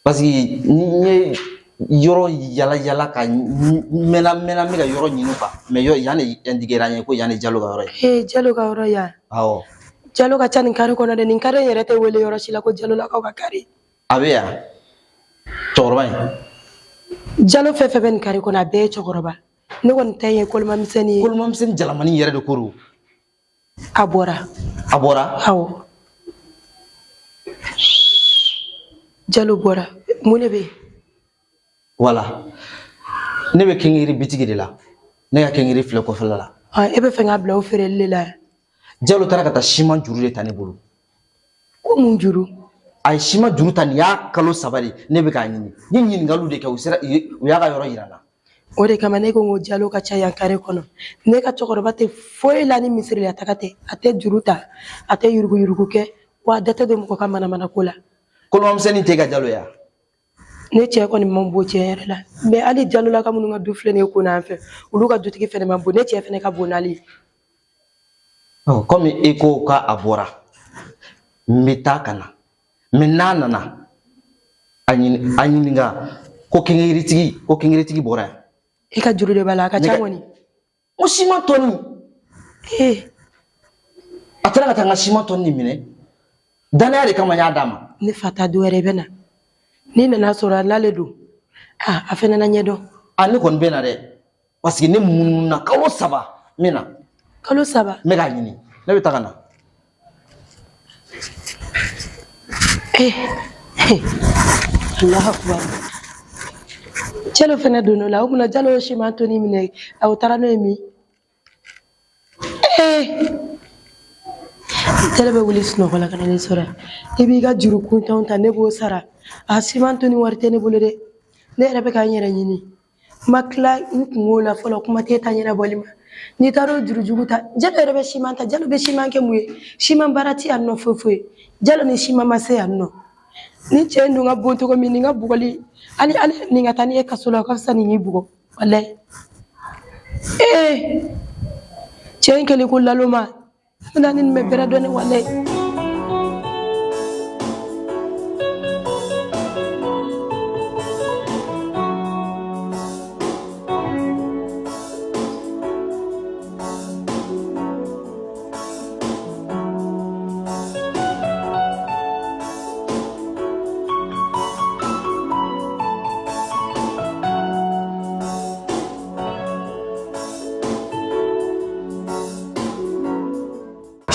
H: Parce que n ye yɔrɔ yala yala ka n mɛnna mɛnna n bɛ ka yɔrɔ ɲini quoi. Mais yan de indiqué ra n ye ko yan de Jalo ka yɔrɔ ye.
G: Ee Jalo ka yɔrɔ yan.
H: Awɔ.
G: Jalo ka ca nin kare kɔnɔ dɛ nin kare in yɛrɛ tɛ wele yɔrɔ si la ko Jalolakaw ka kare.
H: A bɛ yan. Cɛkɔrɔba in.
G: Jalo fɛn fɛn bɛ nin kare kɔnɔ a bɛɛ ye cɛkɔrɔba. Ne kɔni ta ye koloma misɛnnin ye.
H: Koloma misɛnnin jalamani yɛrɛ de ko don.
G: A bɔra.
H: A bɔra?
G: Awɔ. Jalo bɔra. Mun de bɛ yen?
H: Voilà. Ne bɛ kenkeri bitigi de la. Ne ka kenkeri filɛ kɔfɛla la.
G: Ah, e bɛ fɛ k'a bila o feereli de la.
H: Jalo taara ka taa siman juru de ta ne bolo.
G: Ko mun juru?
H: A ye siman juru ta nin y'a kalo 3 de ne bɛ k'a ɲini. N ye ɲininkaliw de kɛ u sera u y'a ka yɔrɔ yira n na.
G: O de kama ne ko n ko Jalo ka ca yan kare kɔnɔ. Ne ka cɛkɔrɔba tɛ foyi la ni misiriya taga tɛ. A tɛ juru ta, a tɛ yuruguyurugu kɛ, wa a da tɛ don mɔgɔ ka manamanako la.
H: Koloma misɛnnin tɛ e ka Jalo ye wa?
G: Ne cɛ kɔni man bon tiɲɛ yɛrɛ la. Mais hali Jalolaka minnu ka du filɛ nin ye ko n'an fɛ, olu ka dutigi fɛnɛ man bon. Ne cɛ fɛnɛ ka bon n'ale ye.
H: Ɔ, komi e ko k'a bɔra, n bɛ taa ka na. Mais n'a nana, a ɲininka ko kengeritigi ko kengeritigi bɔra yan.
G: E ka juru de b'a la, a ka ca kɔni.
H: N ko siman tɔni.
G: Ee.
H: A taara ka taa n ka siman tɔni nin minɛ. Danaya de kama n y'a d'a ma.
G: Ne fa ta dɔ wɛrɛ bɛ na. N'i nana sɔrɔ a n'ale don, a fɛnɛ na ɲɛdɔn.
M: A ne kɔni bɛ na dɛ, parce que ne munumunu kalo 3 n bɛ na.
G: Kalo 3?
M: N bɛ k'a ɲini, ne bɛ taa ka na.
G: Allahu akbar. Jalo fɛnɛ donn'o la, o kunna Jalo ye siman toni minɛ, a o taara n'o ye min? Jalo bɛ wuli sunɔgɔ la ka na ne sɔrɔ yan. I b'i ka juru kuntanw ta, ne b'o sara. A siman toni wari tɛ ne bolo dɛ. Ne yɛrɛ bɛ ka n yɛrɛ ɲini. N ma tila n kungo la fɔlɔ, kuma t'e ta ɲɛnabɔli ma. N'i taara o juru jugu ta, Jalo yɛrɛ bɛ siman ta, Jalo bɛ siman kɛ mun ye? Siman baara ti yan nɔ foyi foyi. Jalo ni siman ma se yan nɔ. Ni cɛ in dun ka bon cogo min, nin ka bugɔli, hali hali nin ka taa n'i ye kaso la, o ka fisa nin k'i bugɔ. Walayi. Cɛ in kɛlen ko laloma. Ne ni nin bɛ bɛrɛ dɔn ne walayi.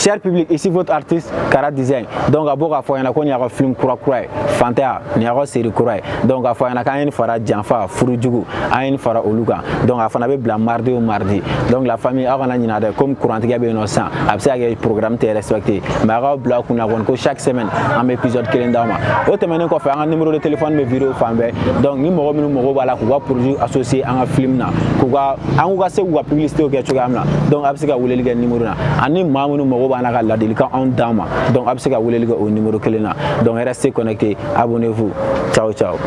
N: Cher public, ici votre artiste Kara Design. Donc, a bɔ k'a fɔ ɲɛna ko nin y'a ka film kura kura ye, Fantanya, nin y'a ka série kura ye. Donc, a fɔ ɲɛna k'an ye nin fara janfa furujugu, an ye nin fara olu kan. Donc, a fana bɛ bila mardi o mardi. Donc, la famille, aw kana ɲinɛ dɛ, comme kurantigɛ bɛ yen nɔ sisan, a bɛ se ka kɛ programme tɛ respecté. Mais aw k'aw bila aw kunna kɔni ko chaque semaine an bɛ épisode kelen d'aw ma. O tɛmɛnen kɔfɛ, an ka numéro de téléphone bɛ vidéo fan bɛɛ. Donc, ni mɔgɔ minnu mago b'a la k'u ka produit associé an ka film na, k'u ka an k'u ka se k'u ka publicité kɛ cogoya min na. Donc, a bɛ se ka weleli kɛ numéro na. Ani maa minnu mago b'an na ka ladilikan anw d'an ma, donc a bɛ se ka weleli kɛ o numéro kelen na. Donc restez connectés, abonnez-vous. Ciao ciao.